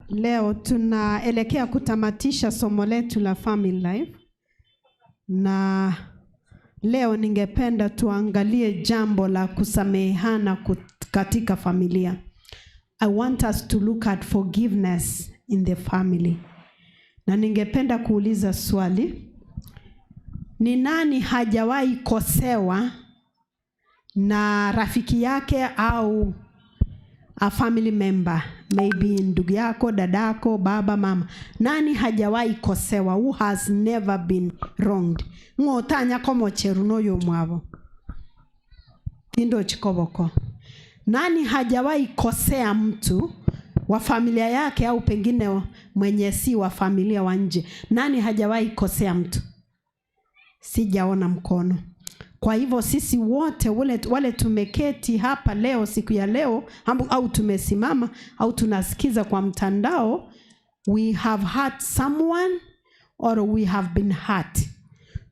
Leo tunaelekea kutamatisha somo letu la family life, na leo ningependa tuangalie jambo la kusamehana katika familia. I want us to look at forgiveness in the family. Na ningependa kuuliza swali, ni nani hajawahi kosewa na rafiki yake au a family member, maybe ndugu yako, dadako, baba, mama? Nani hajawahi kosewa? Who has never been wronged? Ng'otanya komocheru noyo mwabo tindo chikoboko. Nani hajawahi kosea mtu wa familia yake au pengine mwenye si wa familia, wa nje? Nani hajawahi kosea mtu? Sijaona mkono. Kwa hivyo sisi wote wale tumeketi hapa leo, siku ya leo, au tumesimama au tunasikiza kwa mtandao, we have hurt someone or we have been hurt.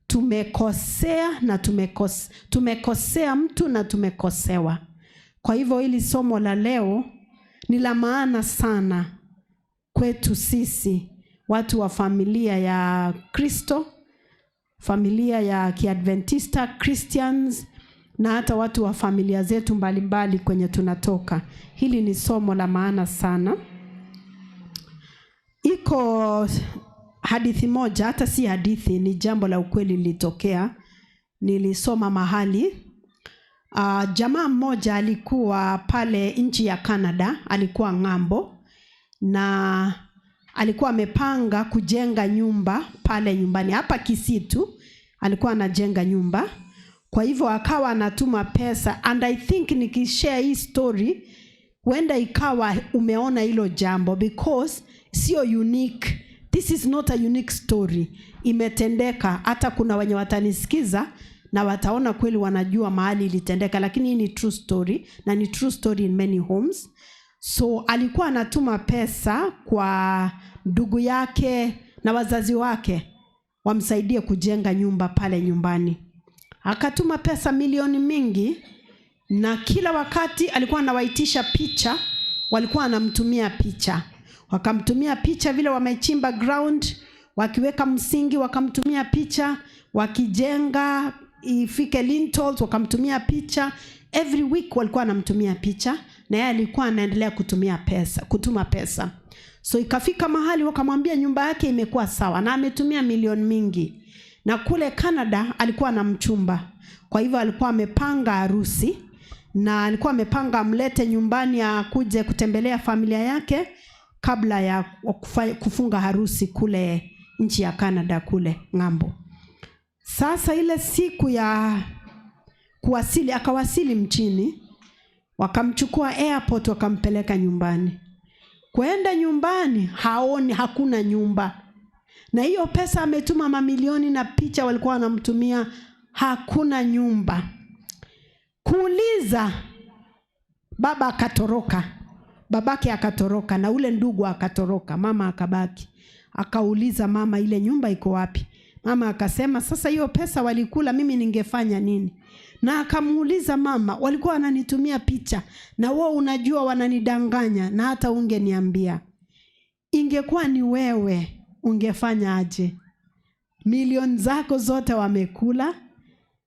Tumekosea na tumekosea mtu na tumekosewa. Kwa hivyo hili somo la leo ni la maana sana kwetu sisi watu wa familia ya Kristo, familia ya Kiadventista, Christians, na hata watu wa familia zetu mbalimbali kwenye tunatoka. Hili ni somo la maana sana. Iko hadithi moja, hata si hadithi, ni jambo la ukweli lilitokea. Nilisoma mahali jamaa mmoja alikuwa pale nchi ya Canada, alikuwa ng'ambo na alikuwa amepanga kujenga nyumba pale nyumbani hapa Kisitu, alikuwa anajenga nyumba. Kwa hivyo akawa anatuma pesa, and I think nikishare hii story huenda ikawa umeona hilo jambo because sio unique. This is not a unique story, imetendeka. Hata kuna wenye watanisikiza na wataona kweli wanajua mahali ilitendeka, lakini hii ni true story na ni true story in many homes. So alikuwa anatuma pesa kwa ndugu yake na wazazi wake wamsaidie kujenga nyumba pale nyumbani. Akatuma pesa milioni mingi, na kila wakati alikuwa anawaitisha picha, walikuwa wanamtumia picha, wakamtumia picha vile wamechimba ground, wakiweka msingi, wakamtumia picha, wakijenga ifike lintels, wakamtumia picha. Every week walikuwa wanamtumia picha, na yeye alikuwa anaendelea kutumia pesa, kutuma pesa. So ikafika mahali wakamwambia nyumba yake imekuwa sawa na ametumia milioni mingi, na kule Canada alikuwa na mchumba, kwa hivyo alikuwa amepanga harusi na alikuwa amepanga amlete nyumbani akuje kutembelea familia yake kabla ya kufunga harusi kule nchi ya Canada, kule ng'ambo. Sasa ile siku ya kuwasili, akawasili mchini, wakamchukua airport, wakampeleka nyumbani. Kwenda nyumbani haoni, hakuna nyumba, na hiyo pesa ametuma mamilioni na picha walikuwa wanamtumia, hakuna nyumba. Kuuliza, baba akatoroka, babake akatoroka, na ule ndugu akatoroka, mama akabaki. Akauliza mama, ile nyumba iko wapi? Mama akasema, sasa hiyo pesa walikula, mimi ningefanya nini? Na akamuuliza mama, walikuwa wananitumia picha na wewe unajua wananidanganya, na hata ungeniambia. Ingekuwa ni wewe ungefanya aje? Milioni zako zote wamekula,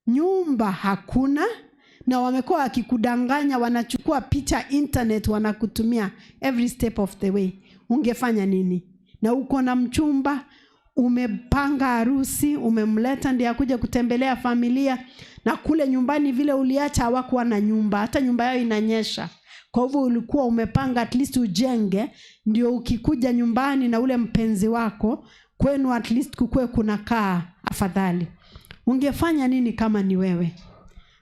nyumba hakuna, na wamekuwa wakikudanganya, wanachukua picha internet, wanakutumia every step of the way. Ungefanya nini? Na uko na mchumba, umepanga harusi, umemleta ndiye akuje kutembelea familia, na kule nyumbani vile uliacha hawakuwa na nyumba, hata nyumba yao inanyesha. Kwa hivyo ulikuwa umepanga at least ujenge, ndio ukikuja nyumbani na ule mpenzi wako kwenu, at least kukuwe kunakaa afadhali. Ungefanya nini kama ni wewe?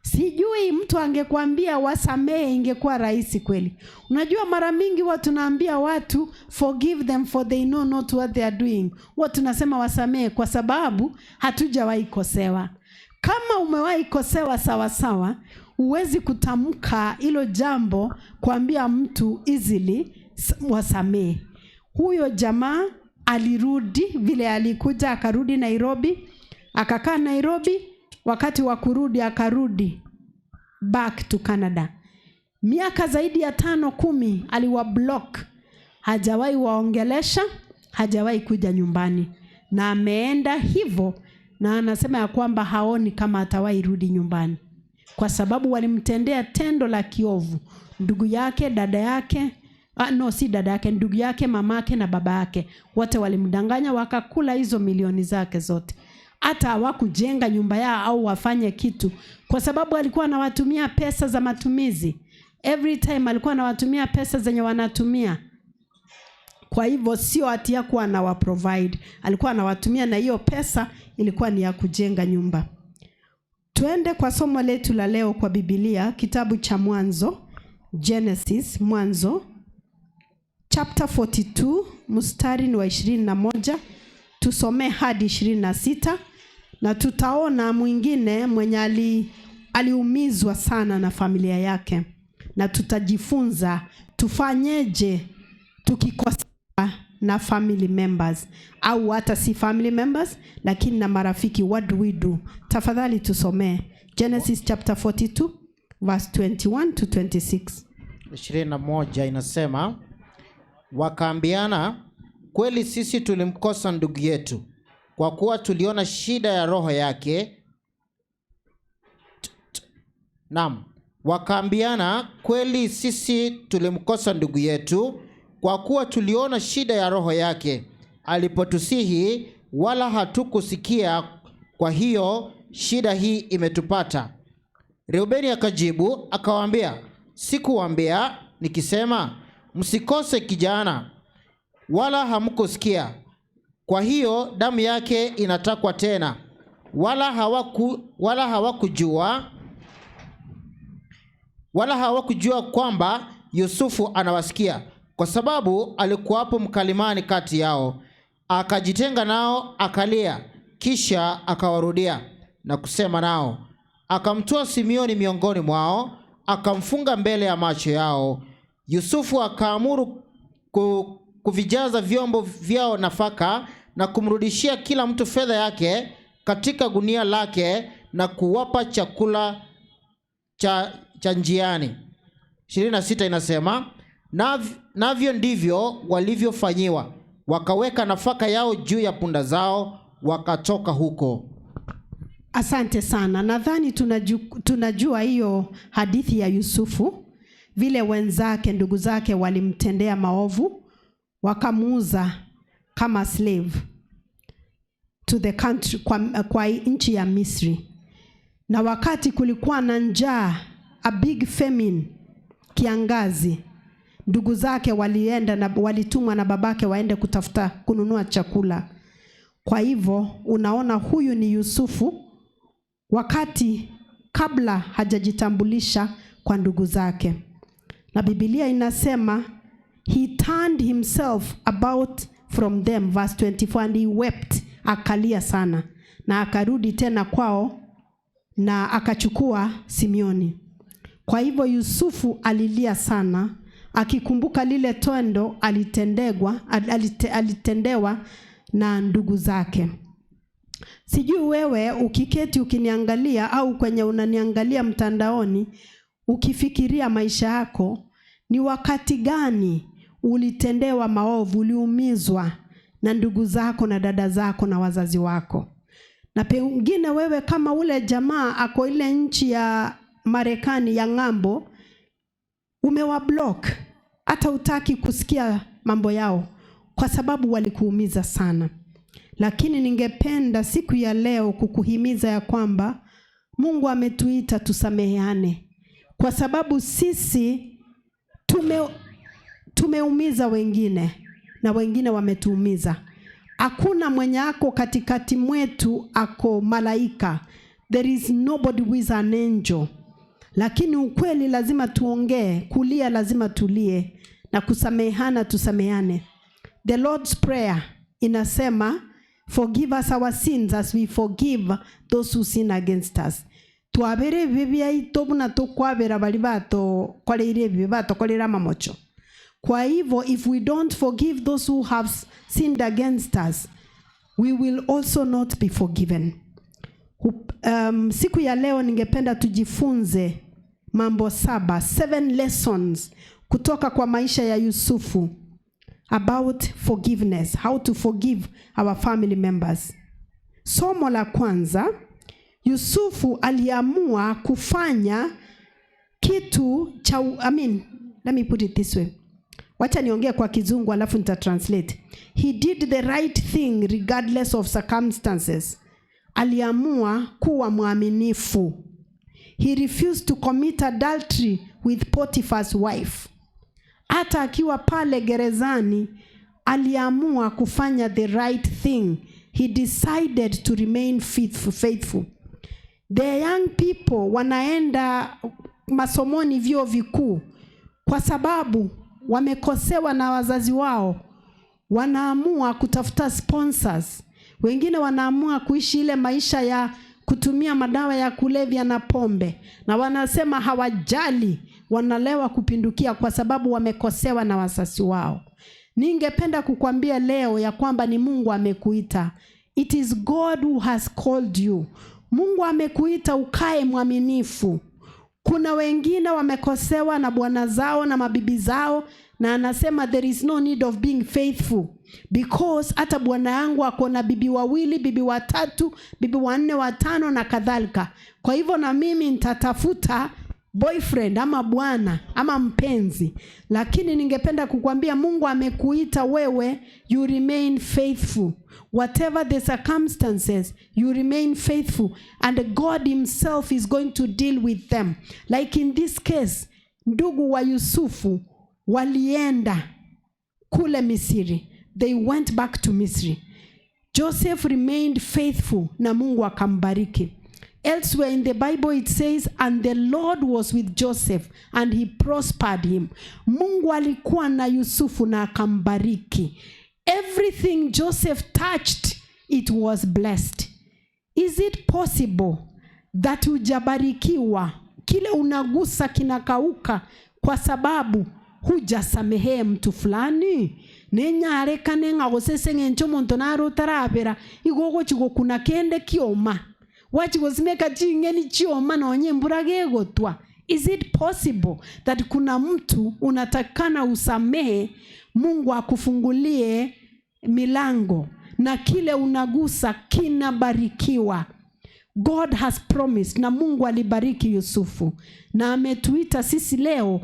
Sijui mtu angekwambia wasamehe, ingekuwa rahisi kweli. Unajua, mara mingi huwa tunaambia watu, "Forgive them, for they know not what they are doing." Huwa tunasema wasamehe kwa sababu hatujawahi kosewa. Kama umewahi kosewa sawa sawa, huwezi kutamka hilo jambo kuambia mtu easily wasamehe. Huyo jamaa alirudi vile alikuja, akarudi Nairobi, akakaa Nairobi. Wakati wa kurudi akarudi back to Canada. Miaka zaidi ya 5, 10 aliwa block. Hajawahi waongelesha, hajawahi kuja nyumbani, na ameenda hivyo, na anasema ya kwamba haoni kama atawahi rudi nyumbani, kwa sababu walimtendea tendo la kiovu. Ndugu yake, dada yake, ah, no, si dada yake, ndugu yake, mamake na baba yake, wote walimdanganya, wakakula hizo milioni zake zote. Hata hawakujenga nyumba yao au wafanye kitu, kwa sababu alikuwa anawatumia pesa za matumizi. Every time alikuwa anawatumia pesa zenye wanatumia. Kwa hivyo sio ati hakuwa anawaprovide, alikuwa anawatumia, na hiyo pesa ilikuwa ni ya kujenga nyumba. Tuende kwa somo letu la leo kwa Biblia, kitabu cha Mwanzo, Genesis, Mwanzo chapter 42 mstari ni wa 21, tusomee hadi 26 na tutaona mwingine mwenye aliumizwa sana na familia yake, na tutajifunza tufanyeje tukikosa na family members au hata si family members, lakini na marafiki. What do we do? Tafadhali tusomee Genesis chapter 42 verse 21 to 26. 21 inasema, wakaambiana, "Kweli sisi tulimkosa ndugu yetu, kwa kuwa tuliona shida ya roho yake." Naam, wakaambiana, "Kweli sisi tulimkosa ndugu yetu, kwa kuwa tuliona shida ya roho yake alipotusihi, wala hatukusikia; kwa hiyo shida hii imetupata." Reubeni akajibu akawaambia, "Sikuwaambia nikisema, 'Msikose kijana,' wala hamkusikia? Kwa hiyo damu yake inatakwa tena." Wala hawakujua kwamba Yusufu anawasikia, kwa sababu alikuwapo mkalimani kati yao. Akajitenga nao akalia, kisha akawarudia na kusema nao. Akamtoa Simeoni miongoni mwao, akamfunga mbele ya macho yao. Yusufu akaamuru kuvijaza vyombo vyao nafaka na kumrudishia kila mtu fedha yake katika gunia lake na kuwapa chakula cha njiani. 26 inasema, navyo ndivyo walivyofanyiwa, wakaweka nafaka yao juu ya punda zao, wakatoka huko. Asante sana. Nadhani tunajua hiyo hadithi ya Yusufu, vile wenzake, ndugu zake walimtendea maovu, wakamuuza kama slave to the country, kwa nchi ya Misri. Na wakati kulikuwa na njaa, a big famine, kiangazi, ndugu zake walienda na walitumwa na babake waende kutafuta kununua chakula. Kwa hivyo unaona huyu ni Yusufu wakati kabla hajajitambulisha kwa ndugu zake, na Biblia inasema he turned himself about from them, verse 24, and he wept, akalia sana, na akarudi tena kwao na akachukua Simeoni. Kwa hivyo Yusufu alilia sana akikumbuka lile tendo alitendewa na ndugu zake. Sijui wewe ukiketi ukiniangalia au kwenye unaniangalia mtandaoni, ukifikiria maisha yako, ni wakati gani ulitendewa maovu, uliumizwa na ndugu zako na dada zako na wazazi wako? Na pengine wewe kama ule jamaa ako ile nchi ya Marekani ya ng'ambo, umewablock, hata hutaki kusikia mambo yao kwa sababu walikuumiza sana. Lakini ningependa siku ya leo kukuhimiza ya kwamba Mungu ametuita tusameheane, kwa sababu sisi tumeumiza wengine na wengine wametuumiza. Hakuna mwenye ako katikati mwetu ako malaika. There is nobody who is an angel. Lakini ukweli lazima tuongee, kulia lazima tulie, na kusamehana tusamehane. The Lord's Prayer inasema, "Forgive us our sins as we forgive those who sin against us." Twabere ebibe biaito buna tokwabera bari batokoreire ebibe, batokorera amamocho. Kwa hivyo if we don't forgive those who have sinned against us, we will also not be forgiven. Siku ya leo ningependa tujifunze mambo saba, seven lessons kutoka kwa maisha ya Yusufu. About forgiveness, how to forgive our family members. Somo la kwanza, Yusufu aliamua kufanya kitu cha, I mean, let me put it this way. Wacha niongee kwa Kizungu alafu nita translate. He did the right thing regardless of circumstances. Aliamua kuwa mwaminifu. He refused to commit adultery with Potiphar's wife. Hata akiwa pale gerezani aliamua kufanya the right thing. He decided to remain faithful. The young people wanaenda masomoni vyuo vikuu kwa sababu wamekosewa na wazazi wao, wanaamua kutafuta sponsors. Wengine wanaamua kuishi ile maisha ya kutumia madawa ya kulevya na pombe, na wanasema hawajali, wanalewa kupindukia kwa sababu wamekosewa na wazazi wao. Ningependa kukwambia leo ya kwamba ni Mungu amekuita. It is God who has called you. Mungu amekuita ukae mwaminifu. Kuna wengine wamekosewa na bwana zao na mabibi zao, na anasema there is no need of being faithful because hata bwana yangu ako na bibi wawili, bibi watatu, bibi wanne, watano na kadhalika. Kwa hivyo na mimi nitatafuta boyfriend ama bwana ama mpenzi. Lakini ningependa kukwambia Mungu amekuita wewe, you remain faithful. Whatever the circumstances, you remain faithful and God himself is going to deal with them. Like in this case, ndugu wa Yusufu walienda kule Misri. They went back to Misri. Joseph remained faithful na Mungu akambariki. Elsewhere in the Bible it says, and the Lord was with Joseph and he prospered him. Mungu alikuwa na Yusufu na akambariki. Everything Joseph touched, it was blessed. Is it possible that hujabarikiwa? Kile unagusa kinakauka kwa sababu hujasamehee mtu fulani? Nenyarekane ng'a gose ng'encho omonto nare otarabera igo ogochi gokuna kende kioma, wachi gosimeka ching'eni chioma nonye embura gegotwa. Is it possible that kuna mtu unatakana usamehe, Mungu akufungulie milango na kile unagusa kinabarikiwa? God has promised, na Mungu alibariki Yusufu na ametuita sisi leo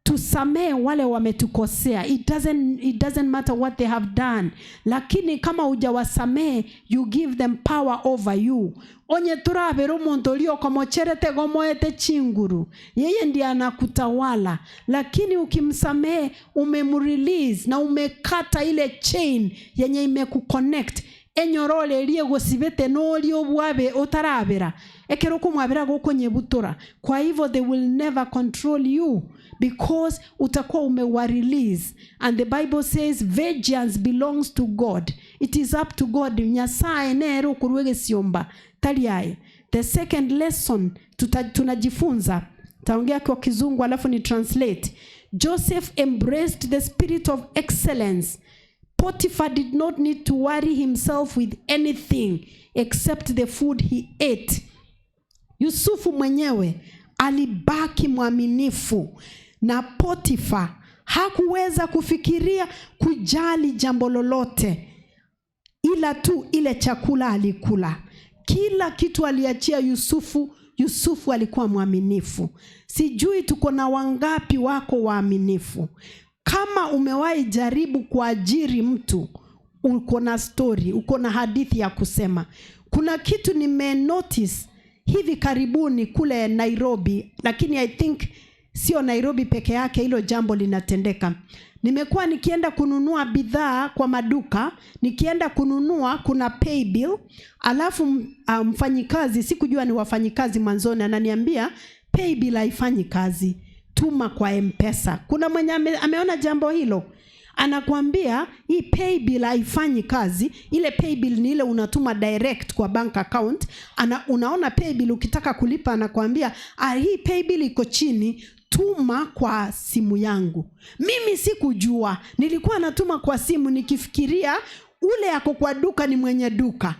tusamehe wale wametukosea. It doesn't matter what they have done, lakini kama hujawasamehe, you give them power over you. Onye turabera omonto oria okomocherete gomoete chinguru, yeye ndiye anakutawala. Lakini ukimsamehe, umemrelease na umekata ile chain yenye imekuconnect, enyorore erie gosibete nori obwabe otarabera ekero okomwabera gokonyebutora. Kwa hivyo they will never control you because utakuwa umewa release. And the Bible says vengeance belongs to God. It is up to God. Nyasaye nere okorwa egesiomba tari aye. The second lesson tunajifunza, taongea kwa Kizungu alafu ni translate. Joseph embraced the spirit of excellence. Potiphar did not need to worry himself with anything except the food he ate. Yusufu mwenyewe alibaki mwaminifu na Potifa hakuweza kufikiria kujali jambo lolote ila tu ile chakula alikula. Kila kitu aliachia Yusufu. Yusufu alikuwa mwaminifu. Sijui tuko na wangapi wako waaminifu. Kama umewahi jaribu kuajiri mtu, uko na story, uko na hadithi ya kusema. Kuna kitu nime notice hivi karibuni kule Nairobi, lakini I think sio Nairobi peke yake hilo jambo linatendeka. Nimekuwa nikienda kununua bidhaa kwa maduka, nikienda kununua kuna pay bill, alafu mfanyikazi, sikujua ni wafanyikazi mwanzoni, ananiambia pay bill haifanyi kazi, tuma kwa M-Pesa. Kuna mwenye ameona jambo hilo? Anakuambia hii pay bill haifanyi kazi. Ile pay bill ni ile unatuma direct kwa bank account. Unaona pay bill ukitaka kulipa, anakuambia, ah, hii pay bill iko chini, tuma kwa simu yangu. Mimi sikujua, nilikuwa natuma kwa simu nikifikiria ule ako kwa duka ni mwenye duka.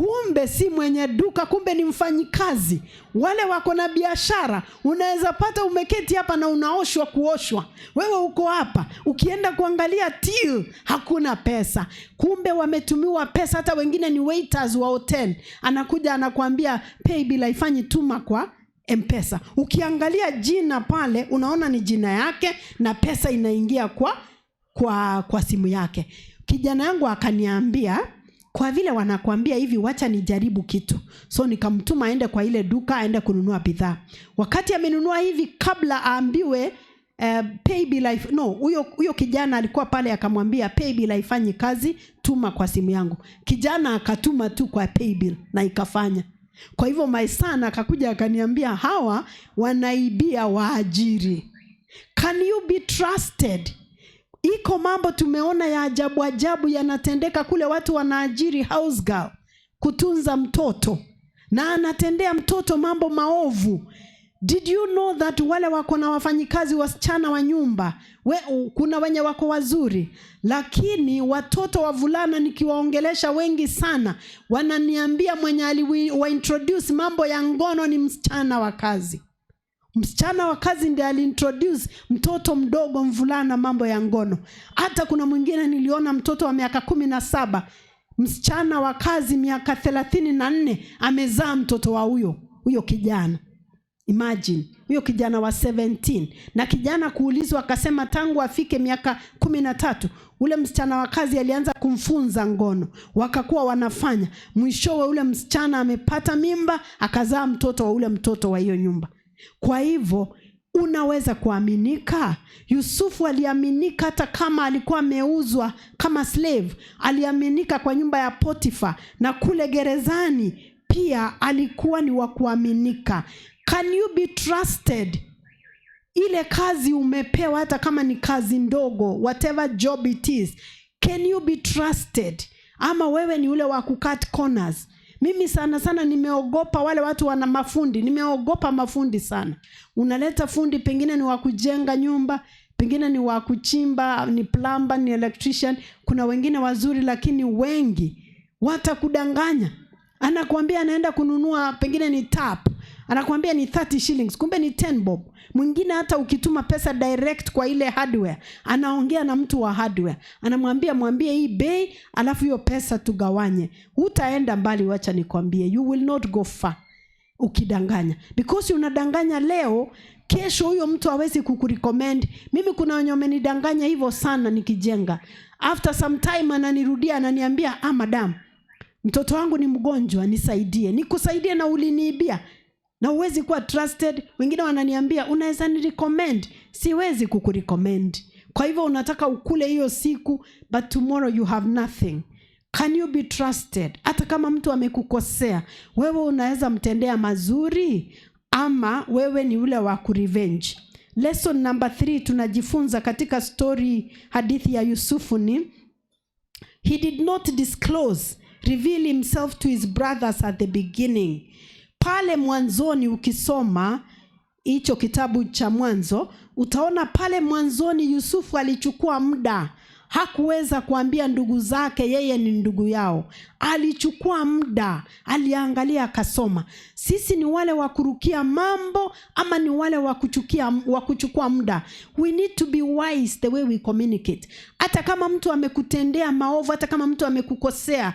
Kumbe si mwenye duka, kumbe ni mfanyikazi. Wale wako na biashara, unaweza pata umeketi hapa na unaoshwa kuoshwa, wewe uko hapa, ukienda kuangalia till hakuna pesa, kumbe wametumiwa pesa. Hata wengine ni waiters wa hotel, anakuja anakuambia paybill haifanyi, tuma kwa M-Pesa. Ukiangalia jina pale unaona ni jina yake na pesa inaingia kwa simu yake. Kijana yangu akaniambia, kwa vile wanakuambia hivi, wacha nijaribu kitu. So nikamtuma aende kwa ile duka aende kununua bidhaa. Wakati amenunua hivi, kabla aambiwe paybill no, huyo kijana alikuwa pale akamwambia paybill haifanyi kazi, tuma kwa simu yangu. Kijana akatuma tu kwa paybill na ikafanya. Kwa hivyo my son akakuja akaniambia hawa wanaibia waajiri. Can you be trusted? Iko mambo tumeona ya ajabu ajabu yanatendeka kule. Watu wanaajiri house girl kutunza mtoto na anatendea mtoto mambo maovu. Did you know that wale wako na wafanyikazi wasichana wa nyumba kuna wenye wako wazuri, lakini watoto wavulana nikiwaongelesha wengi sana wananiambia mwenye aliwaintroduce mambo ya ngono ni msichana wa kazi. Msichana wa kazi ndiye aliintroduce mtoto mdogo mvulana mambo ya ngono. Hata kuna mwingine niliona mtoto wa miaka 17, msichana wa kazi miaka 34 amezaa mtoto wa huyo kijana. Imagine huyo kijana wa 17, na kijana kuulizwa akasema tangu afike miaka 13 ule msichana wa kazi alianza kumfunza ngono, wakakuwa wanafanya. Mwishowe ule msichana amepata mimba akazaa mtoto wa ule mtoto wa hiyo nyumba. Kwa hivyo unaweza kuaminika. Yusufu aliaminika hata kama alikuwa ameuzwa kama slave, aliaminika kwa nyumba ya Potifa na kule gerezani pia alikuwa ni wa kuaminika. Can you be trusted? Ile kazi umepewa, hata kama ni kazi ndogo, whatever job it is, can you be trusted? Ama wewe ni ule wa kucut corners? Mimi sana sana nimeogopa wale watu wana mafundi, nimeogopa mafundi sana. Unaleta fundi, pengine ni wa kujenga nyumba, pengine ni wa kuchimba, ni plumber, ni electrician. Kuna wengine wazuri, lakini wengi watakudanganya. Anakuambia anaenda kununua pengine ni tap, anakuambia ni 30 shillings, kumbe ni 10 bob. Mwingine hata ukituma pesa direct kwa ile hardware, anaongea na mtu wa hardware, anamwambia mwambie hii bei, alafu hiyo pesa tugawanye. Hutaenda mbali, wacha nikwambie, you will not go far ukidanganya, because unadanganya leo, kesho huyo mtu hawezi kukurecommend. Mimi kuna wenye wamenidanganya hivyo sana nikijenga, after some time ananirudia ananiambia, ah, madam, mtoto wangu ni mgonjwa, nisaidie. Nikusaidie na uliniibia na huwezi kuwa trusted. Wengine wananiambia unaweza nirecommend, siwezi kukurecommend. Kwa hivyo unataka ukule hiyo siku, but tomorrow you have nothing. Can you be trusted? Hata kama mtu amekukosea, wewe unaweza mtendea mazuri ama wewe ni ule wa kurevenge? Lesson number 3 tunajifunza katika story, hadithi ya Yusufu ni he did not disclose, reveal himself to his brothers at the beginning. Pale mwanzoni ukisoma hicho kitabu cha Mwanzo, utaona pale mwanzoni Yusufu alichukua muda, hakuweza kuambia ndugu zake yeye ni ndugu yao. Alichukua muda, aliangalia, akasoma. Sisi ni wale wa kurukia mambo ama ni wale wa kuchukua muda? We need to be wise the way we communicate. Hata kama mtu amekutendea maovu, hata kama mtu amekukosea,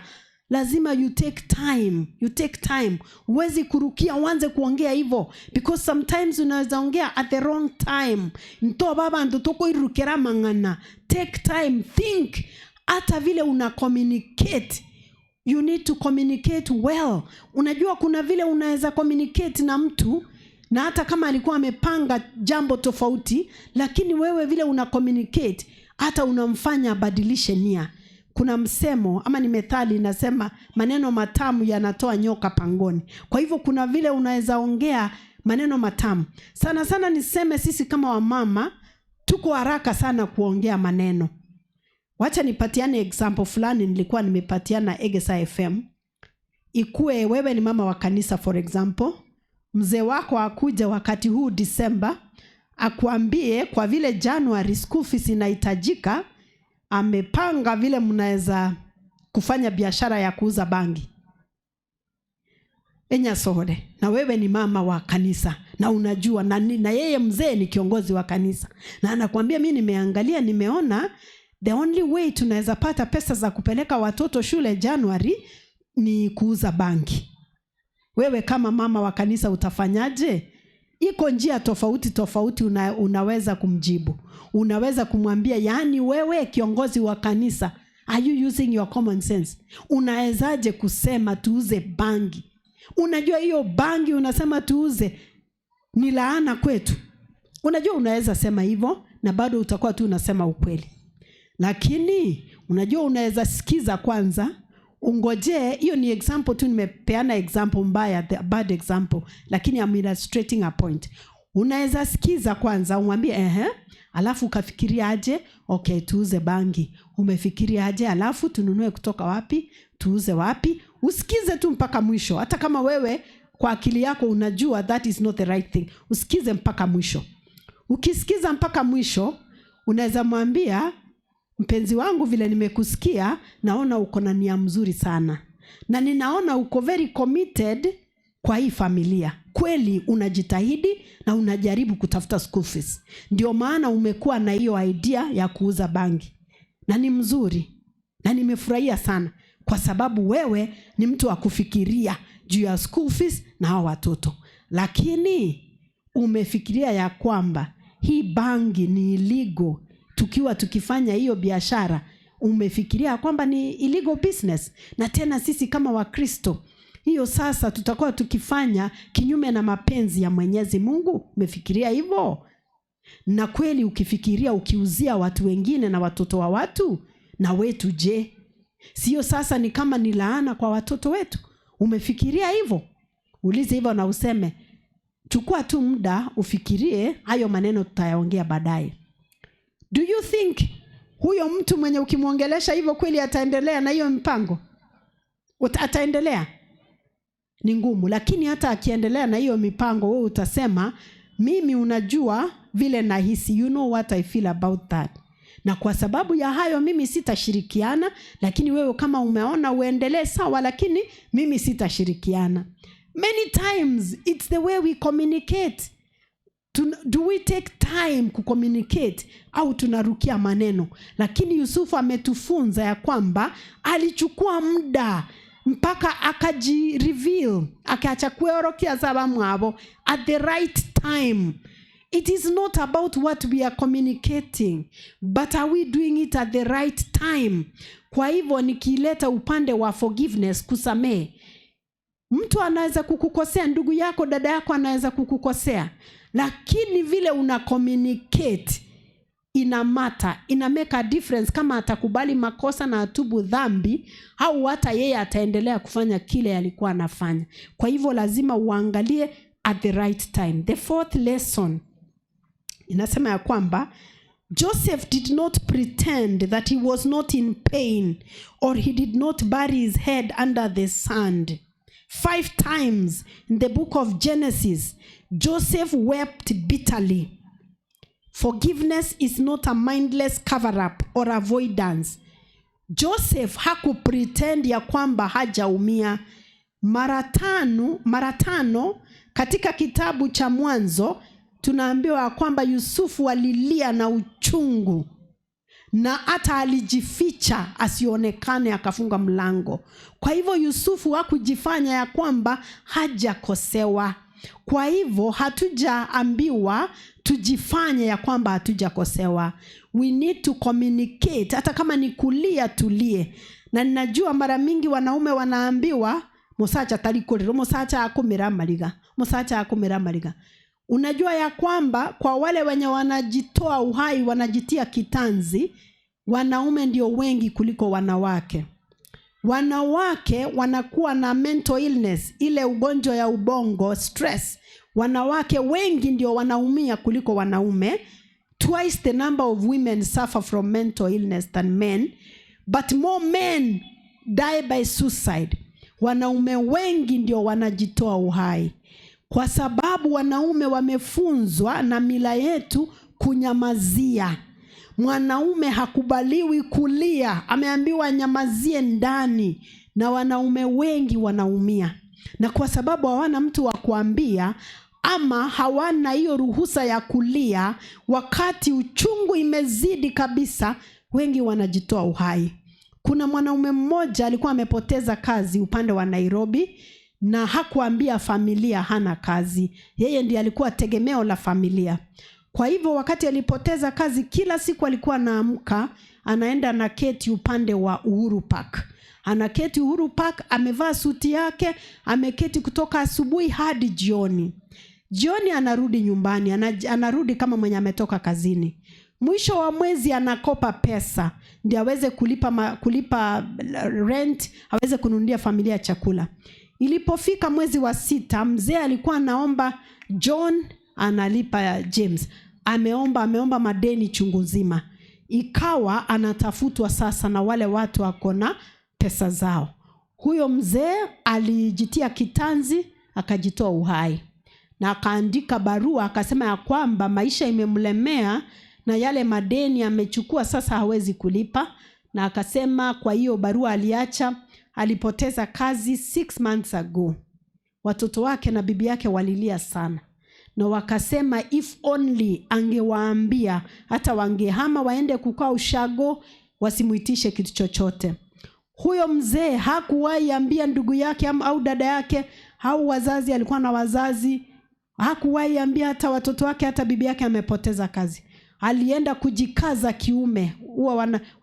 lazima you take time, you take time. Huwezi kurukia uanze kuongea hivyo, because sometimes unaweza ongea at the wrong time. Nto baba ndo tokoirukira mang'ana. Take time, think. Hata vile una communicate, you need to communicate well. Unajua kuna vile unaweza communicate na mtu na hata kama alikuwa amepanga jambo tofauti, lakini wewe vile una communicate hata unamfanya abadilishe nia. Kuna msemo ama ni methali inasema maneno matamu yanatoa nyoka pangoni. Kwa hivyo kuna vile unaweza ongea maneno matamu. Sana sana niseme sisi kama wamama tuko haraka sana kuongea maneno. Wacha nipatiane example fulani nilikuwa nimepatiana Egesa FM. Ikue wewe ni mama wa kanisa, for example, mzee wako akuja wakati huu Disemba akuambie kwa vile January school fees inahitajika, amepanga vile mnaweza kufanya biashara ya kuuza bangi. Enyasore, na wewe ni mama wa kanisa na unajua na yeye mzee ni kiongozi wa kanisa na anakuambia, mi nimeangalia, nimeona the only way tunaweza pata pesa za kupeleka watoto shule January ni kuuza bangi. Wewe kama mama wa kanisa utafanyaje? Iko njia tofauti tofauti unaweza kumjibu. Unaweza kumwambia, yaani wewe kiongozi wa kanisa, are you using your common sense? Unawezaje kusema tuuze bangi? Unajua hiyo bangi unasema tuuze ni laana kwetu. Unajua unaweza sema hivyo na bado utakuwa tu unasema ukweli, lakini unajua unaweza sikiza kwanza, ungojee. Hiyo ni example tu, nimepeana example mbaya, the bad example, lakini I'm illustrating a point. Unaweza sikiza kwanza, umwambie ehe, alafu ukafikiria aje, okay, tuuze bangi. Umefikiria aje, alafu tununue kutoka wapi, tuuze wapi? Usikize tu mpaka mwisho, hata kama wewe kwa akili yako unajua that is not the right thing, usikize mpaka mwisho. Ukisikiza mpaka mwisho, unaweza mwambia, mpenzi wangu, vile nimekusikia, naona uko na nia mzuri sana na ninaona uko very committed kwa hii familia. Kweli unajitahidi na unajaribu kutafuta school fees, ndio maana umekuwa na hiyo idea ya kuuza bangi, na ni mzuri na nimefurahia sana, kwa sababu wewe ni mtu wa kufikiria juu ya school fees na hao watoto, lakini umefikiria ya kwamba hii bangi ni illegal. Tukiwa tukifanya hiyo biashara, umefikiria kwamba ni illegal business, na tena sisi kama Wakristo hiyo sasa tutakuwa tukifanya kinyume na mapenzi ya Mwenyezi Mungu. Umefikiria hivyo? Na kweli ukifikiria, ukiuzia watu wengine na watoto wa watu na wetu, je, sio sasa ni kama ni laana kwa watoto wetu? Umefikiria hivyo? Ulize hivyo na useme, chukua tu muda ufikirie hayo maneno, tutayaongea baadaye. Do you think huyo mtu mwenye ukimwongelesha hivyo kweli ataendelea na hiyo mpango? Ataendelea? Ni ngumu, lakini hata akiendelea na hiyo mipango, wewe utasema, mimi unajua vile nahisi, you know what I feel about that, na kwa sababu ya hayo mimi sitashirikiana, lakini wewe kama umeona uendelee sawa, lakini mimi sitashirikiana. Many times it's the way we communicate. Do we take time kucommunicate au tunarukia maneno? Lakini Yusufu ametufunza ya kwamba alichukua muda mpaka akajireveal, akaacha kuorokia zabamwabo at the right time. It is not about what we are communicating, but are we doing it at the right time? Kwa hivyo nikileta upande wa forgiveness, kusamehe, mtu anaweza kukukosea, ndugu yako, dada yako anaweza kukukosea, lakini vile una communicate ina matter, ina make a difference kama atakubali makosa na atubu dhambi au hata yeye ataendelea kufanya kile alikuwa anafanya. Kwa hivyo lazima uangalie at the right time. The fourth lesson inasema ya kwamba Joseph did not pretend that he was not in pain or he did not bury his head under the sand. Five times in the book of Genesis, Joseph wept bitterly. Forgiveness is not a mindless cover up or avoidance. Joseph hakupretend ya kwamba hajaumia. Mara tano katika kitabu cha Mwanzo tunaambiwa kwamba Yusufu alilia na uchungu na hata alijificha asionekane, akafunga mlango. Kwa hivyo Yusufu hakujifanya ya kwamba hajakosewa. Kwa hivyo hatujaambiwa tujifanye ya kwamba hatujakosewa. We need to communicate, hata kama ni kulia tulie. Na ninajua mara mingi wanaume wanaambiwa musacha tarikurira, musacha akumira mariga, musacha akumira mariga. Unajua ya kwamba kwa wale wenye wanajitoa uhai, wanajitia kitanzi, wanaume ndio wengi kuliko wanawake. Wanawake wanakuwa na mental illness, ile ugonjwa ya ubongo, stress. Wanawake wengi ndio wanaumia kuliko wanaume. Twice the number of women suffer from mental illness than men, but more men die by suicide. Wanaume wengi ndio wanajitoa uhai kwa sababu wanaume wamefunzwa na mila yetu kunyamazia. Mwanaume hakubaliwi kulia, ameambiwa anyamazie ndani, na wanaume wengi wanaumia. Na kwa sababu hawana mtu wa kuambia ama hawana hiyo ruhusa ya kulia, wakati uchungu imezidi kabisa, wengi wanajitoa uhai. Kuna mwanaume mmoja alikuwa amepoteza kazi upande wa Nairobi na hakuambia familia hana kazi. Yeye ndiye alikuwa tegemeo la familia. Kwa hivyo wakati alipoteza kazi, kila siku alikuwa anaamka anaenda na keti upande wa Uhuru Park. Anaketi Uhuru Park, amevaa suti yake, ameketi kutoka asubuhi hadi jioni. Jioni anarudi nyumbani, anarudi kama mwenye ametoka kazini. Mwisho wa mwezi anakopa pesa ndio aweze kulipa rent, aweze kununulia familia chakula. Ilipofika mwezi wa 6, mzee alikuwa anaomba John, analipa James. Ameomba madeni chungu nzima. Ikawa anatafutwa sasa na wale watu wako na pesa zao. Huyo mzee alijitia kitanzi, akajitoa uhai. Na akaandika barua akasema ya kwamba maisha imemlemea na yale madeni amechukua sasa hawezi kulipa. Na akasema kwa hiyo barua aliacha, alipoteza kazi 6 months ago. Watoto wake na bibi yake walilia sana. Na wakasema if only angewaambia, hata wangehama waende kukaa ushago, wasimuitishe kitu chochote. Huyo mzee hakuwahi ambia ndugu yake au dada yake au wazazi, alikuwa na wazazi. Hakuwahi ambia hata watoto wake, hata bibi yake amepoteza kazi. Alienda kujikaza kiume. Huwa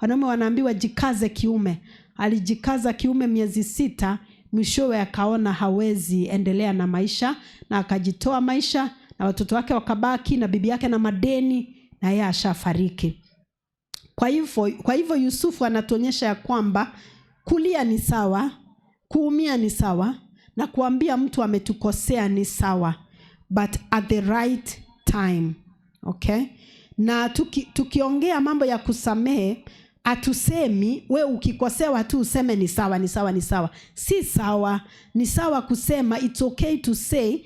wanaume wanaambiwa jikaze kiume. Alijikaza kiume miezi 6, mwishowe akaona hawezi endelea na maisha na akajitoa maisha, na watoto wake wakabaki na bibi yake na madeni, na yeye ashafariki. Kwa hivyo Yusufu anatuonyesha ya kwamba kulia ni sawa, kuumia ni sawa, na kuambia mtu ametukosea ni sawa, but at the right time. Okay? Na tukiongea mambo ya kusamehe, hatusemi we ukikosewa tu useme ni sawa, ni sawa, ni sawa. Si sawa. Ni sawa kusema it's okay to say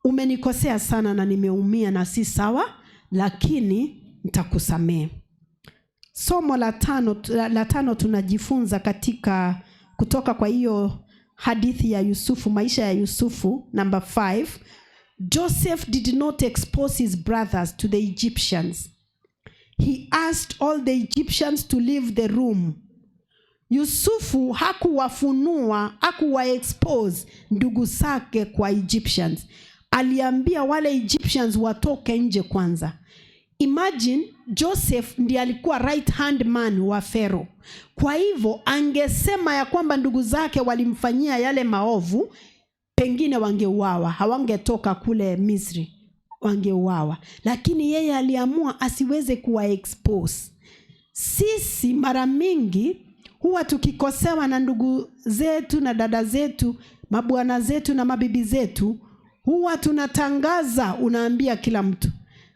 umenikosea sana na nimeumia na si sawa, lakini nitakusamehe. Somo la tano tunajifunza katika kutoka kwa hiyo hadithi ya Yusufu, maisha ya Yusufu. Number 5, Joseph did not expose his brothers to the Egyptians. He asked all the Egyptians to leave the room. Yusufu hakuwafunua, hakuwa-expose ndugu zake kwa Egyptians. Aliambia wale Egyptians watoke nje kwanza. Imagine Joseph ndiye alikuwa right hand man wa Pharaoh. Kwa hivyo angesema ya kwamba ndugu zake walimfanyia yale maovu, pengine wangeuawa, hawangetoka kule Misri, wangeuawa. Lakini yeye aliamua asiweze kuwa expose. Sisi mara mingi huwa tukikosewa na ndugu zetu na dada zetu, mabwana zetu na mabibi zetu, huwa tunatangaza, unaambia kila mtu.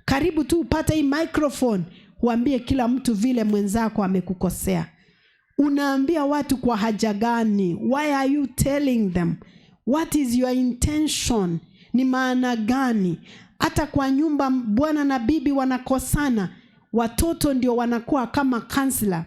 Karibu tu upate hii microphone, uambie kila mtu vile mwenzako amekukosea. Unaambia watu kwa haja gani? Why are you telling them? What is your intention? Ni maana gani? Hata kwa nyumba bwana na bibi wanakosana, watoto ndio wanakuwa kama counselor.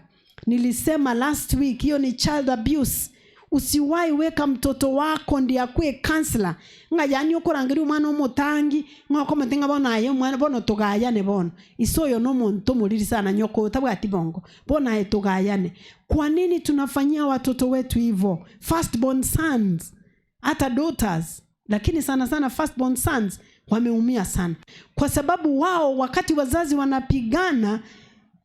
Nilisema last week hiyo ni child abuse. Usiwahi weka mtoto wako ndiye akue counselor. Nga yani okorangeria omwana omotangi, ng'a okomote ng'a bono aye omwana bono tugayane bono. Iso oyo no omonto omoriri sana nyoko otabwati bongo. Bono aye tugayane. Kwa nini tunafanyia watoto wetu hivyo? Firstborn sons, hata daughters, lakini sana sana firstborn sons wameumia sana. Kwa sababu wao wakati wazazi wanapigana,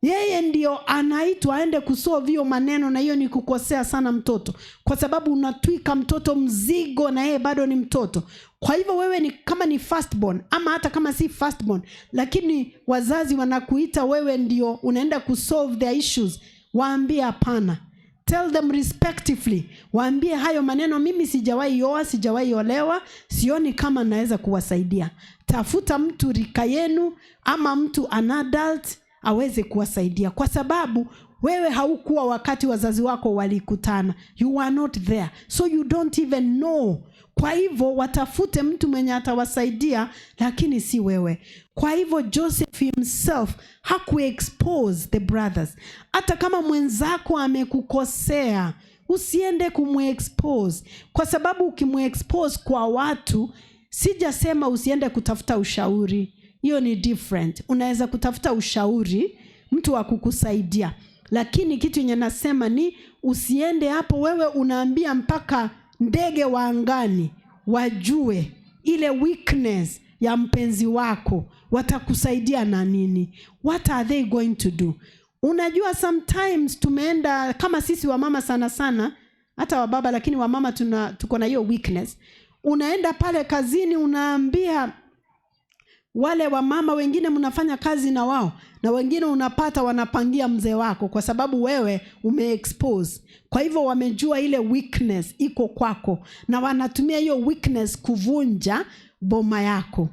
yeye ndio anaitwa aende kusolve hiyo maneno, na hiyo ni kukosea sana mtoto. Kwa sababu unatwika mtoto mzigo na yeye bado ni mtoto. Kwa hivyo wewe ni kama ni firstborn ama hata kama si firstborn, lakini wazazi wanakuita wewe ndio unaenda kusolve their issues, waambie hapana. Tell them respectively. Waambie hayo maneno, mimi sijawahi oa, sijawahi olewa, sioni kama naweza kuwasaidia. Tafuta mtu rika yenu ama mtu an adult aweze kuwasaidia, kwa sababu wewe haukuwa wakati wazazi wako walikutana. You were not there, so you don't even know. Kwa hivyo watafute mtu mwenye atawasaidia, lakini si wewe. Kwa hivyo Joseph himself hakuexpose the brothers. Hata kama mwenzako amekukosea, Usiende kumwexpose, kwa sababu ukimwexpose kwa watu, sijasema usiende kutafuta ushauri, hiyo ni different. Unaweza kutafuta ushauri, mtu wa kukusaidia, lakini kitu yenye nasema ni usiende hapo wewe unaambia mpaka ndege wa angani wajue ile weakness ya mpenzi wako. Watakusaidia na nini? What are they going to do? Unajua, sometimes tumeenda kama sisi wamama sana sana, hata wababa, lakini wamama tuko na hiyo weakness. Unaenda pale kazini, unaambia wale wamama wengine mnafanya kazi na wao, na wengine unapata wanapangia mzee wako kwa sababu wewe umeexpose. Kwa hivyo wamejua ile weakness iko kwako, na wanatumia hiyo weakness kuvunja boma yako.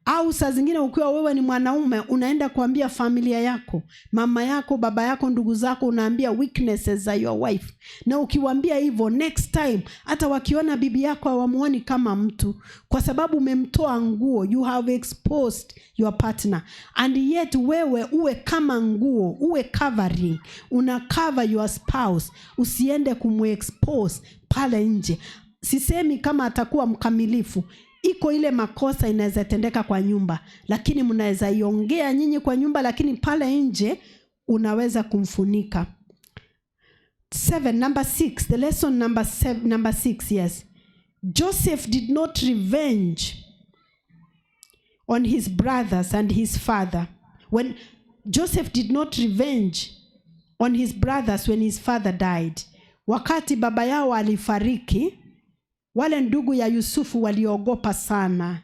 Au saa zingine ukiwa wewe ni mwanaume, unaenda kuambia familia yako, mama yako, baba yako, ndugu zako, unaambia weaknesses za your wife. Na ukiwaambia hivyo, next time hata wakiona bibi yako hawamuoni kama mtu, kwa sababu umemtoa nguo. You have exposed your partner, and yet wewe uwe kama nguo, uwe covering, una cover your spouse. Usiende kumwexpose pale nje. Sisemi kama atakuwa mkamilifu. Iko ile makosa inaweza tendeka kwa nyumba, lakini mnaweza iongea nyinyi kwa nyumba, lakini pale nje unaweza kumfunika. Seven, number six, the lesson number seven, number six, yes. Joseph did not revenge on his brothers and his father. When Joseph did not revenge on his brothers when his father died. Wakati baba yao alifariki, wale ndugu ya Yusufu waliogopa sana,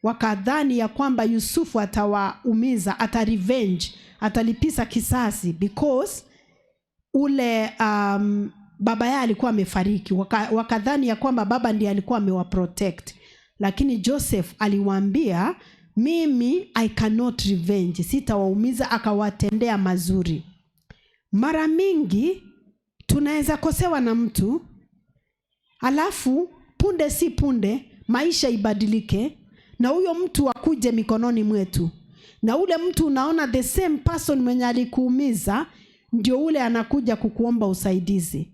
wakadhani ya kwamba Yusufu atawaumiza, ata revenge, atalipisa kisasi because ule baba yao alikuwa amefariki. Wakadhani ya kwamba baba ndiye alikuwa amewaprotect, lakini Joseph aliwaambia, "Mimi I cannot revenge, sitawaumiza." Akawatendea mazuri. Mara mingi tunaweza kosewa na mtu, alafu punde si punde maisha ibadilike na huyo mtu akuje mikononi mwetu, na ule mtu unaona the same person mwenye alikuumiza ndio ule anakuja kukuomba usaidizi,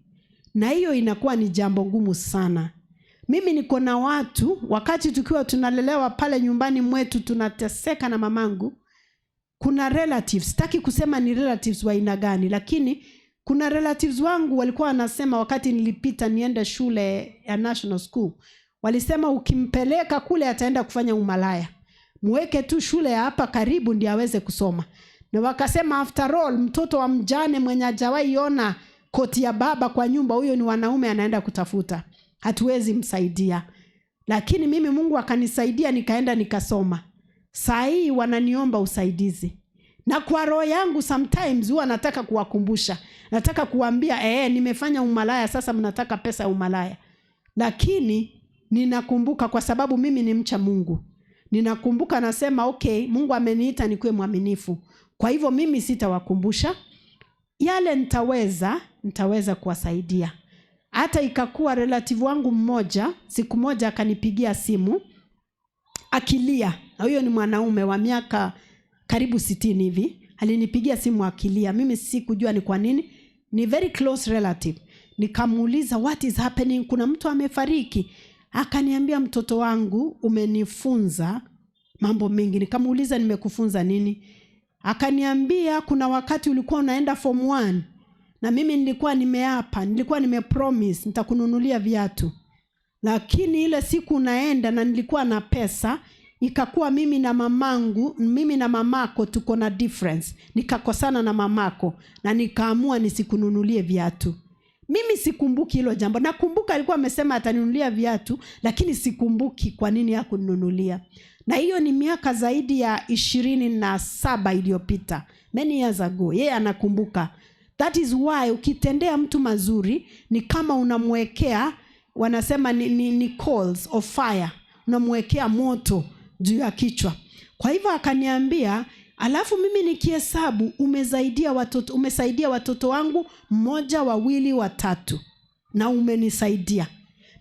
na hiyo inakuwa ni jambo ngumu sana. Mimi niko na watu, wakati tukiwa tunalelewa pale nyumbani mwetu, tunateseka na mamangu, kuna relatives, sitaki kusema ni relatives wa aina gani, lakini kuna relatives wangu walikuwa wanasema, wakati nilipita niende shule ya national school, walisema, "Ukimpeleka kule ataenda kufanya umalaya, muweke tu shule ya hapa karibu ndio aweze kusoma." Na wakasema, "After all, mtoto wa mjane mwenye hajawahi ona koti ya baba kwa nyumba, huyo ni wanaume anaenda kutafuta, hatuwezi msaidia." Lakini mimi Mungu akanisaidia, nikaenda nikasoma. Saa hii wananiomba usaidizi, na kwa roho yangu sometimes huwa nataka kuwakumbusha, nataka kuambia, "Nimefanya umalaya, sasa mnataka pesa ya umalaya." Lakini ninakumbuka, kwa sababu mimi ni mcha Mungu, ninakumbuka, nasema, "Okay, Mungu ameniita nikuwe mwaminifu, kwa hivyo mimi sitawakumbusha yale, nitaweza kuwasaidia." Hata ikakuwa relative wangu mmoja siku moja akanipigia simu akilia, na huyo ni mwanaume wa miaka karibu 60 hivi. Alinipigia simu akilia, mimi sikujua ni kwa nini, ni very close relative. Nikamuuliza, "What is happening? Kuna mtu amefariki?" Akaniambia, "Mtoto wangu, umenifunza mambo mengi." Nikamuuliza, "Nimekufunza nini?" Akaniambia, "Kuna wakati ulikuwa unaenda form one na mimi nilikuwa nimeapa, nilikuwa nimepromise nitakununulia viatu, lakini ile siku unaenda na nilikuwa na pesa, ikakuwa mimi na mamangu, mimi na mamako tuko na difference, nikakosana na mamako na nikaamua nisikununulie viatu." Mimi sikumbuki hilo jambo. Nakumbuka alikuwa amesema ataninunulia viatu, lakini sikumbuki kwa nini hakununulia. Na hiyo ni miaka zaidi ya 27 iliyopita, many years ago. Yeye anakumbuka. That is why ukitendea mtu mazuri ni kama unamwekea, wanasema ni coals of fire, unamwekea moto juu ya kichwa. Kwa hivyo akaniambia, "Alafu mimi nikihesabu, umesaidia watoto wangu mmoja, wawili, watatu, na umenisaidia